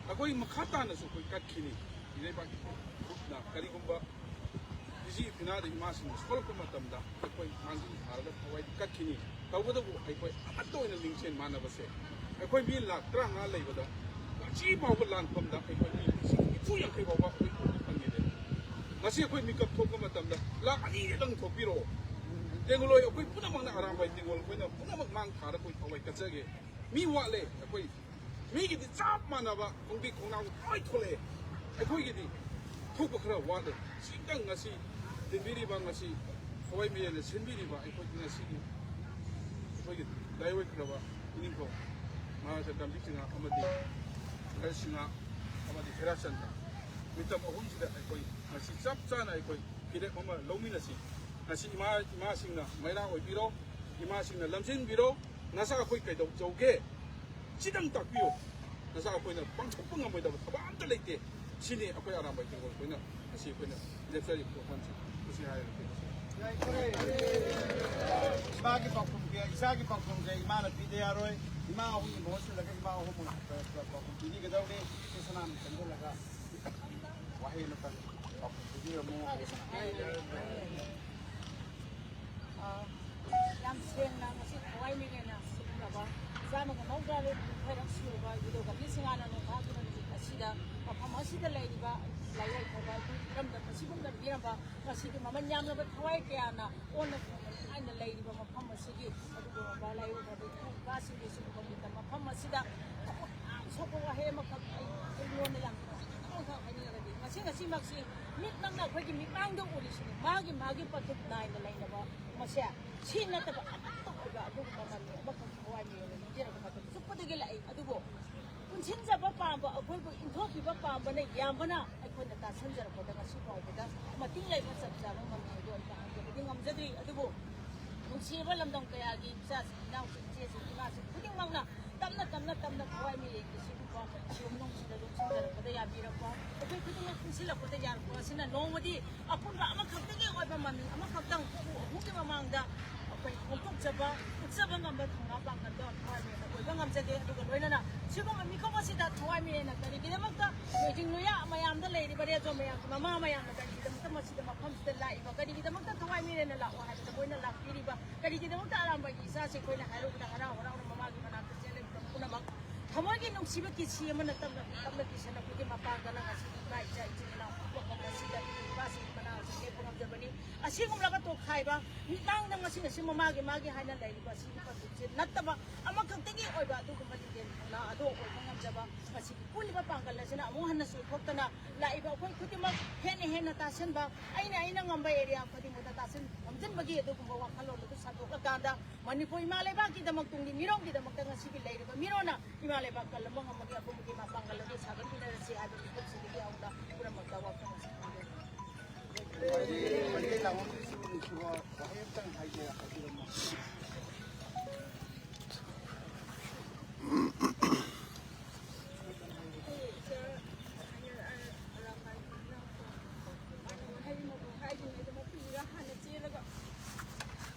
ꯑꯩꯈꯣꯏ ꯃꯈꯥ ꯇꯥꯅꯁꯨ ꯑꯩꯈꯣꯏ ꯀꯠꯈꯤꯅꯤ꯫ ꯏꯔꯩꯕꯥꯛꯀꯤ ꯐꯨꯔꯨꯞꯅ ꯀꯔꯤꯒꯨꯝꯕ ꯐꯤꯖꯤ ꯐꯤꯅꯥꯗ ꯏꯃꯥꯁꯤꯡꯅ ꯁꯣꯛꯂꯛꯄ ꯃꯇꯝꯗ ꯑꯩꯈꯣꯏ ꯃꯥꯡꯖꯤꯜ ꯊꯥꯔꯒ ꯊꯋꯥꯏꯗꯤ ꯀꯠꯈꯤꯅꯤ꯫ ꯇꯧꯕꯇꯕꯨ ꯑꯩꯈꯣꯏ ꯑꯃꯠꯇ ꯑꯣꯏꯅ ꯂꯤꯡꯖꯦꯜ ꯃꯥꯟꯅꯕꯁꯦ, ꯑꯩꯈꯣꯏ ꯃꯤ ꯂꯥꯈ ꯇꯔꯥꯃꯉꯥ ꯂꯩꯕꯗ ꯉꯁꯤ ꯐꯥꯎꯕ ꯂꯥꯟꯐꯝꯗ ꯑꯩꯈꯣꯏ ꯃꯤ ꯂꯤꯁꯤꯡ ꯅꯤꯐꯨ ꯌꯥꯡꯈꯩ ꯐꯥꯎꯕ ꯑꯩꯈꯣꯏ ꯎꯕ ꯐꯪꯉꯤꯗꯦ꯫ ꯉꯁꯤ ꯑꯩꯈꯣꯏ ꯃꯤꯀꯞ ꯊꯣꯛꯄ ꯃꯇꯝꯗ ꯂꯥꯈ ꯑꯅꯤꯗꯪ ꯊꯣꯛꯄꯤꯔꯛꯑꯣ꯫ ꯇꯦꯡꯒꯣꯂꯣꯏ ꯑꯩꯈꯣꯏ ꯄꯨꯝꯅꯃꯛꯅ ꯑꯔꯥꯝꯕꯥꯏ ꯇꯦꯡꯒꯣꯜ ꯑꯩꯈꯣꯏꯅ ꯄꯨꯝꯅꯃꯛ ꯃꯥꯡ ꯊꯥꯔ ꯑꯩꯈꯣꯏ ꯊꯋꯥꯏ ꯀꯠꯆꯒꯦ꯫ ꯃꯤ ꯋꯥꯠꯂꯦ꯫ ꯑꯩꯈꯣꯏ ꯃꯤꯒꯤꯗꯤ ꯆꯞ ꯃꯥꯟꯅꯕ ꯈꯣꯡꯕꯤ ꯈꯣꯡꯅꯥꯡ ꯂꯣꯏ ꯊꯣꯛꯂꯛꯑꯦ꯫ ꯑꯩꯈꯣꯏꯒꯤꯗꯤ ꯊꯣꯛꯄ ꯈꯔ ꯋꯥꯠꯂꯦ꯫ ꯁꯤꯇꯪ ꯉꯁꯤ ꯇꯤꯟꯕꯤꯔꯤꯕ, ꯉꯁꯤ ꯊꯋꯥꯏ ꯃꯤꯔꯦꯟꯅ ꯁꯤꯟꯕꯤꯔꯤꯕ ꯑꯩꯈꯣꯏꯒꯤ ꯉꯁꯤꯒꯤ ꯑꯩꯈꯣꯏꯒꯤ ꯂꯥꯏꯑꯣꯏꯈ꯭ꯔꯕ ꯏꯅꯤꯡꯊꯧ ꯃꯍꯥꯔꯥꯖꯥ ꯒꯝꯚꯤꯔ ꯁꯤꯡꯍ ꯑꯃꯗꯤ ꯈꯔ ꯁꯤꯡꯍ ꯑꯃꯗꯤ ꯈꯦꯔꯥꯆꯟꯗ, ꯃꯤꯇꯝ ꯑꯍꯨꯝꯁꯤꯗ ꯑꯩꯈꯣꯏ ꯉꯁꯤ ꯆꯞ ꯆꯥꯅ ꯑꯩꯈꯣꯏ ꯐꯤꯔꯦꯞ ꯑꯃ ꯂꯧꯃꯤꯟꯅꯁꯤ꯫ ꯉꯁꯤ ꯏꯃꯥ, ꯏꯃꯥꯁꯤꯡꯅ ꯃꯩꯔꯥ ꯑꯣꯏꯕꯤꯔꯣ, ꯏꯃꯥꯁꯤꯡꯅ ꯂꯝꯖꯤꯡꯕꯤꯔꯣ꯫ ꯅꯆꯥ ꯑꯩꯈꯣꯏ ꯀꯩꯗꯧꯖꯧꯒꯦ? ꯁꯤꯗꯪ ꯇꯥꯛꯄꯤꯌꯨ꯫ ꯅꯆꯥ ꯑꯩꯈꯣꯏꯅ ꯄꯥꯡꯊꯣꯛꯄ ꯉꯝꯃꯣꯏꯗꯕ ꯊꯕꯛ ꯑꯝꯇ ꯂꯩꯇꯦ꯫ ꯁꯤꯅꯤ ꯑꯩꯈꯣꯏ ꯑꯔꯥꯝꯕꯥꯏ ꯇꯦꯡꯒꯣꯜ ꯑꯩꯈꯣꯏꯅ ꯉꯁꯤ ꯑꯩꯈꯣꯏꯅ ꯂꯦꯞꯆꯔꯤꯕ ꯋꯥꯐꯝꯁꯦ꯫ ꯃꯁꯤ ꯍꯥꯏꯔꯒ ꯑꯩꯈꯣꯏ ꯏꯃꯥꯒꯤ ꯄꯥꯎꯈꯨꯝ ꯄꯤ-, ꯏꯆꯥꯒꯤ ꯄꯥꯎꯈꯨꯝꯁꯦ ꯏꯃꯥꯅ ꯄꯤꯗ ꯌꯥꯔꯣꯏ꯫ ꯏꯃꯥ ꯑꯍꯨꯝꯒꯤ ꯃꯍꯨꯠ ꯁꯤꯜꯂꯒ ꯏꯃꯥ ꯑꯍꯨꯝ ꯑꯣꯏꯅ ꯄꯥꯎꯈꯨꯝ ꯄꯤꯕꯤꯒꯗꯧꯅꯤ꯫ ꯏꯆꯦ ꯁꯅꯥꯅ ꯆꯪꯁꯤꯜꯂꯒ ꯋꯥꯍꯩ ꯑꯃꯇꯪ ꯄꯥꯎꯈꯨꯝ ꯄꯤꯕꯤꯔꯝꯃꯨ꯫ ꯑ, ꯌꯥꯝ ꯁꯦꯡꯅ ꯉꯁꯤ ꯊꯋꯥꯏ ꯃꯤꯉꯩꯅ ꯁꯤꯒꯨꯝꯂꯕ ꯆꯥꯝꯃꯒ ꯃꯧꯗ꯭ꯔꯥ ꯅꯤꯊꯣꯏꯔꯛ ꯁꯨꯔꯕ ꯏꯕꯨꯙꯧ ꯒꯝꯚꯤꯔ ꯁꯤꯡꯍꯅ ꯅꯣꯡꯐꯥꯗꯨꯅ ꯅꯨꯃꯤꯠ ꯑꯁꯤꯗ ꯃꯐꯝ ꯑꯁꯤꯗ ꯂꯩꯔꯤꯕ ꯂꯥꯏꯑꯣꯏꯈ꯭ꯔꯕ ꯑꯩꯈꯣꯏ ꯏꯔꯝꯗꯝ ꯑꯁꯤꯕꯨ ꯀꯟꯕꯤꯔꯝꯕ, ꯉꯁꯤꯗꯤ ꯃꯃꯜ ꯌꯥꯝꯂꯕ ꯊꯋꯥꯏ ꯀꯌꯥꯅ ꯑꯣꯟꯅ ꯊꯣꯛꯅ ꯅꯨꯡꯉꯥꯏꯅ ꯂꯩꯔꯤꯕ ꯃꯐꯝ ꯑꯁꯤꯒꯤ ꯑꯗꯨ ꯂꯥꯏꯌꯦꯡꯕꯗ ꯏꯄꯥꯁꯤꯡꯒꯤ ꯁꯤꯒꯨꯝꯕ ꯃꯐꯝ ꯑꯁꯤꯗ ꯊꯕꯛ ꯌꯥꯝ ꯁꯣꯛꯄ ꯋꯥꯍꯩ ꯑꯃꯈꯛ ꯑꯩ ꯑꯩꯉꯣꯟꯗ ꯌꯥꯝ ꯅꯨꯡꯁꯤꯕ ꯑꯃꯈꯛ ꯍꯥꯏꯅꯤꯡꯉꯒꯗꯤ, ꯉꯁꯤ ꯉꯁꯤꯃꯛꯁꯤ ꯃꯤꯠꯃꯛꯅ ꯑꯩꯈꯣꯏꯒꯤ ꯃꯤꯠꯃꯥꯡꯗ ꯎꯔꯤꯁꯤꯅꯤ꯫ ꯃꯥꯒꯤ ꯃꯥꯒꯤ ꯄꯣꯠꯊꯣꯛ ꯅꯥꯏꯅ ꯂꯩꯅꯕ ꯃꯁꯦ ꯁꯤ ꯅꯠꯇꯕ ꯑꯃꯠꯇ ꯑꯣꯏꯕ ꯑꯗꯨꯒꯨꯝꯕ ꯃꯃꯤ ꯑꯃꯈꯛ ꯊꯋꯥꯏ ꯃꯤꯑꯣꯏꯅ ꯅꯤꯡꯖꯔꯒ ꯃꯇꯝ ꯆꯨꯞꯄꯗꯒꯤ ꯂꯥꯛꯏ꯫ ꯑꯗꯨꯕꯨ ꯄꯨꯟꯁꯤꯟꯖꯕ ꯄꯥꯝꯕ, ꯑꯩꯈꯣꯏꯕꯨ ꯏꯟꯊꯣꯛꯄꯤꯕ ꯄꯥꯝꯕꯅ ꯌꯥꯝꯕꯅ ꯑꯩꯈꯣꯏꯅ ꯇꯥꯁꯟꯖꯔꯛꯄꯗ ꯉꯁꯤ ꯐꯥꯎꯕꯗ ꯃꯇꯤꯡ ꯂꯩꯕ ꯆꯞ ꯆꯥꯕ ꯃꯃꯤ ꯑꯗꯨ ꯑꯩ ꯇꯥꯍꯟꯖꯕꯗꯤ ꯉꯝꯖꯗ꯭ꯔꯤ꯫ ꯑꯗꯨꯕꯨ ꯅꯨꯡꯁꯤꯕ ꯂꯝꯗꯝ ꯀꯌꯥꯒꯤ ꯏꯆꯥꯁꯤꯡ, ꯏꯅꯥꯎꯁꯤꯡ, ꯏꯆꯦꯁꯤꯡ, ꯏꯃꯥꯁꯤꯡ ꯈꯨꯗꯤꯡꯃꯛꯅ ꯇꯞꯅ ꯇꯞꯅ ꯇꯞꯅ ꯊꯋꯥꯏ ꯃꯤꯔꯦꯟꯒꯤ ꯁꯤꯒꯨꯝꯕ ꯐꯤꯂꯝ ꯅꯨꯡꯁꯤꯗ ꯂꯣꯏꯁꯤꯟꯖꯔꯛꯄꯗ ꯌꯥꯕꯤꯔꯛꯄ, ꯑꯩꯈꯣꯏ ꯈꯨꯗꯤꯡꯃꯛ ꯄꯨꯟꯁꯤꯜꯂꯛꯄꯗ ꯌꯥꯔꯛꯄ ꯑꯁꯤꯅ ꯅꯣꯡꯃꯗꯤ ꯑꯄꯨꯟꯕ ꯑꯃꯈꯛꯇꯒꯤ ꯑꯣꯏꯕ ꯃꯃꯤ ꯑꯃꯈꯛꯇꯪ ꯎꯄꯨ ꯑꯍꯨꯝꯒꯤ ꯃꯃꯥꯡꯗ ꯑꯩꯈꯣꯏ ꯐꯣꯡꯗꯣꯛꯆꯕ, ꯎꯠꯆꯕ ꯉꯝꯕ ꯊꯧꯅꯥ ꯄꯥꯡꯒꯜꯗꯣ ꯊꯋꯥꯏ ꯃꯤꯔꯦꯟꯅ ꯑꯣꯏꯕ ꯉꯝꯖꯒꯦ꯫ ꯑꯗꯨꯒ ꯂꯣꯏꯅꯅ ꯁꯤꯒꯨꯝꯕ ꯃꯤꯀꯨꯞ ꯑꯁꯤꯗ ꯊꯋꯥꯏ ꯃꯤꯔꯦꯟꯅ ꯀꯔꯤꯒꯤꯗꯃꯛꯇ ꯂꯣꯏꯖꯤꯡ ꯂꯣꯌꯥ ꯃꯌꯥꯝꯗ ꯂꯩꯔꯤꯕ ꯔꯦꯗꯤꯑꯣ ꯃꯌꯥꯝꯒꯤ ꯃꯃꯥ ꯃꯌꯥꯝꯅ ꯀꯔꯤꯒꯤꯗꯃꯛꯇ ꯃꯁꯤꯗ ꯃꯐꯝꯁꯤꯗ ꯂꯥꯛꯏꯕ, ꯀꯔꯤꯒꯤꯗꯃꯛꯇ ꯊꯋꯥꯏ ꯃꯤꯔꯦꯟꯅ ꯂꯥꯛꯑꯣ ꯍꯥꯏꯕꯗ ꯃꯣꯏꯅ ꯂꯥꯛꯄꯤꯔꯤꯕ, ꯀꯔꯤꯒꯤꯗꯃꯛꯇ ꯑꯔꯥꯝꯕꯒꯤ ꯏꯆꯥꯁꯦ ꯑꯩꯈꯣꯏꯅ ꯍꯥꯏꯔꯨꯕꯗ ꯍꯔꯥꯎ ꯍꯔꯥꯎꯅ ꯃꯃꯥꯒꯤ ꯃꯅꯥꯛꯇ ꯆꯦꯜꯂꯤꯕ ꯄꯨꯝꯅꯃꯛ ꯊꯃꯣꯏꯒꯤ ꯅꯨꯡꯁꯤꯕ ꯀꯤꯁꯤ ꯑꯃꯅ ꯇꯞꯅ ꯇꯞꯅ ꯀꯤꯁꯟꯅꯕꯒꯤ ꯃꯄꯥꯡꯒꯜꯅ ꯉꯁꯤꯗꯤ ꯏꯃꯥ ꯏꯆꯥ ꯏꯆꯤꯟ ꯏꯅꯥꯎ ꯄꯨꯝꯅꯃꯛ ꯉꯁꯤꯗ ꯏꯄꯥꯁꯤꯡꯒꯤ ꯃꯅꯥꯛꯇ ꯂꯦꯞꯄ ꯉꯝꯖꯕꯅꯤ꯫ ꯑꯁꯤꯒꯨꯝꯂꯕ ꯇꯣꯈꯥꯏꯕ ꯃꯤꯠꯃꯥꯡꯗ ꯉꯁꯤ ꯉꯁꯤ ꯃꯃꯥꯒꯤ ꯃꯥꯒꯤ ꯍꯥꯏꯅ ꯂꯩꯔꯤꯕ ꯑꯁꯤꯒꯤ ꯄꯟꯊꯨꯡꯁꯦ ꯅꯠꯇꯕ ꯑꯃꯈꯛꯇꯒꯤ ꯑꯣꯏꯕ ꯑꯗꯨꯒꯨꯝꯕ ꯂꯤꯡꯖꯦꯜ ꯊꯧꯅꯥ ꯑꯗꯨ ꯑꯣꯏꯕ ꯉꯝꯖꯕ ꯃꯁꯤꯒꯤ ꯄꯨꯜꯂꯤꯕ ꯄꯥꯡꯒꯜ ꯑꯁꯤꯅ ꯑꯃꯨꯛ ꯍꯟꯅ ꯆꯣꯏꯊꯣꯛꯇꯅ ꯂꯥꯛꯏꯕ ꯑꯩꯈꯣꯏ ꯈꯨꯗꯤꯡꯃꯛ ꯍꯦꯟꯅ ꯍꯦꯟꯅ ꯇꯥꯁꯤꯟꯕ, ꯑꯩꯅ ꯑꯩꯅ ꯉꯝꯕ ꯑꯦꯔꯤꯌꯥ ꯈꯨꯗꯤꯡꯃꯛꯇ ꯇꯥꯁꯤꯟ ꯈꯣꯝꯖꯤꯟꯕꯒꯤ ꯑꯗꯨꯒꯨꯝꯕ ꯋꯥꯈꯜꯂꯣꯟ ꯑꯗꯨ ꯁꯟꯗꯣꯛꯂꯀꯥꯟꯗ ꯃꯅꯤꯄꯨꯔ ꯏꯃꯥ ꯂꯩꯕꯥꯛꯀꯤꯗꯃꯛ, ꯇꯨꯡꯒꯤ ꯃꯤꯔꯣꯜꯒꯤꯗꯃꯛꯇ ꯉꯁꯤꯒꯤ ꯂꯩꯔꯤꯕ ꯃꯤꯔꯣꯟꯅ ꯏꯃꯥ ꯂꯩꯕꯥꯛ ꯀꯜꯂꯝꯕ ꯉꯝꯕꯒꯤ ꯑꯄꯨꯟꯕꯒꯤ ꯃꯥ ꯄꯥꯡꯒꯜ ꯑꯗꯨ ꯁꯥꯒꯠꯃꯤꯟꯅꯔꯁꯤ ꯍꯥꯏꯕ ꯃꯤꯀꯨꯞꯁꯤꯗꯒꯤ ꯍꯧꯅ ꯄꯨꯝꯅꯃꯛꯇ ꯋꯥꯐꯝ ꯑꯁꯤ ꯊꯝꯖꯔꯤ꯫ ꯃꯩꯇꯩ ꯂꯥꯛꯂꯝꯕꯁꯤꯕꯨ ꯅꯨꯡꯁꯤꯕ ꯋꯥꯍꯩ ꯑꯃꯇꯪ ꯍꯥꯏꯖ-, ꯍꯥꯏꯕꯤꯔꯝꯃꯣ꯫ ꯃꯥꯅ ꯋꯥꯍꯩ ꯑꯃꯕꯨ ꯍꯥꯏꯗ꯭ꯔꯤꯉꯩꯗ ꯃꯄꯨꯁꯤꯒ ꯍꯥꯟꯅ ꯆꯦꯜꯂꯒ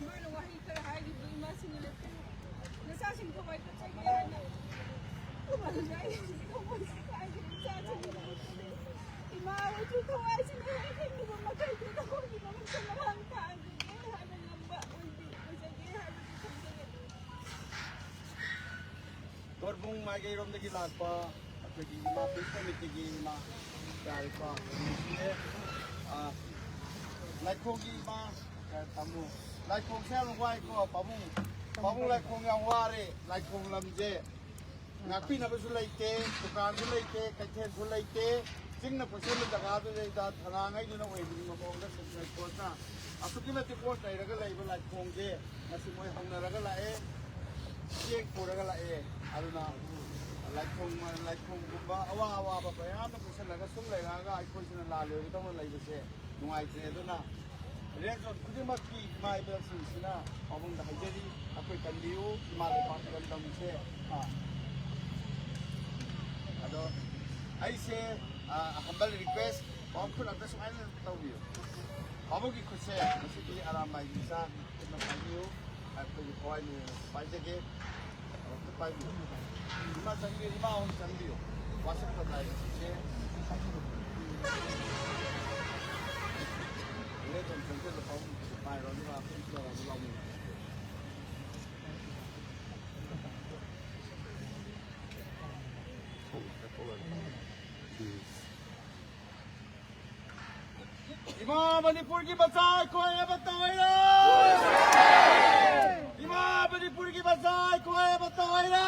ꯃꯥꯅ ꯋꯥꯍꯩ ꯈꯔ ꯍꯥꯏꯈꯤꯕꯗꯨ ꯏꯃꯥꯁꯤꯡꯅ ꯂꯦꯞꯄꯤꯌꯨ꯫ ꯅꯆꯥꯁꯤꯡ ꯊꯋꯥꯏ ꯀꯠꯆꯒꯦ ꯍꯥꯏꯅ ꯑꯗꯨꯃꯥꯏꯅ ꯑꯩ ꯍꯧꯖꯤꯛ ꯊꯃꯣꯏꯁꯤ ꯀꯥꯏꯔꯦ꯫ ꯏꯆꯥꯁꯤꯡꯒꯤꯗꯃꯛꯇꯗꯤ ꯏꯃꯥ ꯑꯣꯏꯔꯁꯨ ꯊꯋꯥꯏꯁꯤꯅ ꯍꯦꯛ ꯍꯤꯡꯂꯤꯕ ꯃꯈꯩꯗꯤ ꯅꯈꯣꯏꯒꯤꯗꯃꯛꯇ ꯃꯃꯥꯡ ꯊꯥꯈꯤꯒꯦ ꯍꯥꯏꯕ ꯉꯝꯕ ꯑꯣꯏꯕꯤ-, ꯑꯣꯏꯖꯒꯦ ꯍꯥꯏꯕꯗꯨ ꯈꯪꯖꯩ꯫ ꯇꯣꯔꯕꯨꯡ ꯃꯥꯏꯀꯩꯔꯣꯝꯗꯒꯤ ꯂꯥꯛꯄ ꯑꯩꯈꯣꯏꯒꯤ ꯏꯃꯥ ꯄꯤꯁ ꯀꯃꯤꯇꯤꯒꯤ ꯏꯃꯥ ꯌꯥꯔꯤꯀꯣ, ꯅꯨꯡꯁꯤꯌꯦ꯫ ꯑꯥ, ꯂꯥꯏꯈꯣꯡꯒꯤ ꯏꯃꯥ, ꯑꯥ, ꯇꯥꯃꯣ꯫ ꯂꯥꯏꯈꯣꯡꯁꯦ ꯌꯥꯝ ꯋꯥꯏꯀꯣ, ꯄꯥꯕꯨꯡ꯫ ꯄꯥꯕꯨꯡ ꯂꯥꯏꯈꯣꯡ ꯌꯥꯝ ꯋꯥꯔꯦ꯫ ꯂꯥꯏꯈꯣꯡ ꯂꯝꯁꯦ ꯉꯥꯛꯄꯤꯅꯕꯁꯨ ꯂꯩꯇꯦ, ꯗꯨꯀꯥꯟꯁꯨ ꯂꯩꯇꯦ, ꯀꯩꯊꯦꯜꯁꯨ ꯂꯩꯇꯦ꯫ ꯆꯤꯡꯅ ꯀꯣꯏꯁꯤꯟꯕ ꯖꯒꯥꯗꯨꯗꯩꯗ ꯊꯅꯥꯉꯩꯗꯨꯅ ꯑꯣꯏꯕꯒꯤ ꯃꯑꯣꯡꯗ ꯁꯦꯟꯇ꯭ꯔꯦꯜ ꯐꯣꯔꯁꯅ ꯑꯁꯨꯛꯀꯤ ꯃꯇꯤꯛ ꯄꯣꯠ ꯆꯩꯔꯒ ꯂꯩꯕ ꯂꯥꯏꯈꯣꯡꯁꯦ ꯉꯁꯤ ꯃꯣꯏ ꯍꯧꯅꯔꯒ ꯂꯥꯛꯑꯦ, ꯆꯦꯡ ꯄꯨꯔꯒ ꯂꯥꯛꯑꯦ꯫ ꯑꯗꯨꯅ ꯂꯥꯏꯈꯣꯡ, ꯂꯥꯏꯈꯣꯡꯒꯨꯝꯕ ꯑꯋꯥ ꯑꯋꯥꯕ ꯃꯌꯥꯝ ꯑꯃ ꯄꯨꯁꯜꯂꯒ ꯁꯨꯝ ꯂꯩꯔꯛꯑꯒ ꯑꯩꯈꯣꯏꯁꯤꯅ ꯂꯥꯜꯂꯣꯏꯒꯗꯧꯅ ꯂꯩꯕꯁꯦ ꯅꯨꯡꯉꯥꯏꯇ꯭ꯔꯦ꯫ ꯑꯗꯨꯅ ꯔꯦꯟ ꯖꯣꯟ ꯈꯨꯗꯤꯡꯃꯛꯀꯤ ꯏꯃꯥ ꯏꯕꯦꯜꯁꯤꯡꯁꯤꯅ ꯄꯥꯕꯨꯡꯗ ꯍꯥꯏꯖꯔꯤ, ꯑꯩꯈꯣꯏ ꯀꯟꯕꯤꯌꯨ, ꯏꯃꯥ ꯂꯩꯕꯥꯛ ꯏꯔꯝꯗꯝꯁꯦ꯫ ꯑꯥ꯫ ꯑꯗꯣ ꯑꯩꯁꯦ, ꯑꯥ, humble request, ꯄꯥꯕꯨꯡ ꯈꯨꯠ ꯑꯝꯇ ꯁꯨꯃꯥꯏꯅ ꯇꯧꯕꯤꯌꯨ꯫ ꯄꯥꯕꯨꯡꯒꯤ ꯈꯨꯠꯁꯦ ꯉꯁꯤꯗꯤ ꯑꯔꯥꯝꯕꯥꯏꯒꯤ ꯏꯆꯥ ꯈꯨꯠꯅ ꯄꯥꯏꯕꯤꯌꯨ꯫ ꯑꯩꯈꯣꯏꯒꯤ ꯊꯋꯥꯏ ꯅꯨꯡꯉꯥꯏꯅ ꯄꯥꯏꯖꯒꯦ꯫ ꯑꯃꯨꯛꯇ ꯄꯥꯏꯕꯤꯌꯨ꯫ ꯏꯃꯥ ꯆꯪꯕꯤꯌꯨ, ꯏꯃꯥ ꯍꯣꯏ ꯆꯪꯕꯤꯌꯨ꯫ ꯋꯥꯁꯛꯄ ꯇꯥꯏ ꯉꯁꯤꯁꯦ꯫ ꯂꯦꯞꯄ ꯆꯪꯁꯤꯜꯂ ꯄꯥꯕꯨꯡ ꯄꯥꯏꯔꯣ, ꯑꯗꯨꯒ ꯑꯩꯈꯣꯏ ꯇꯧꯔꯒ ꯂꯥꯎꯃꯤꯟꯅꯁꯤ꯫ ꯏꯃꯥ ꯃꯅꯤꯄꯨꯔꯒꯤ ꯃꯆꯥ ꯑꯩꯈꯣꯏ ꯑꯃꯠꯇ ꯑꯣꯏꯔꯦ! ꯏꯃꯥ ꯃꯅꯤꯄꯨꯔꯒꯤ ꯃꯆꯥ ꯑꯩꯈꯣꯏ ꯑꯃꯠꯇ ꯑꯣꯏꯔꯦ!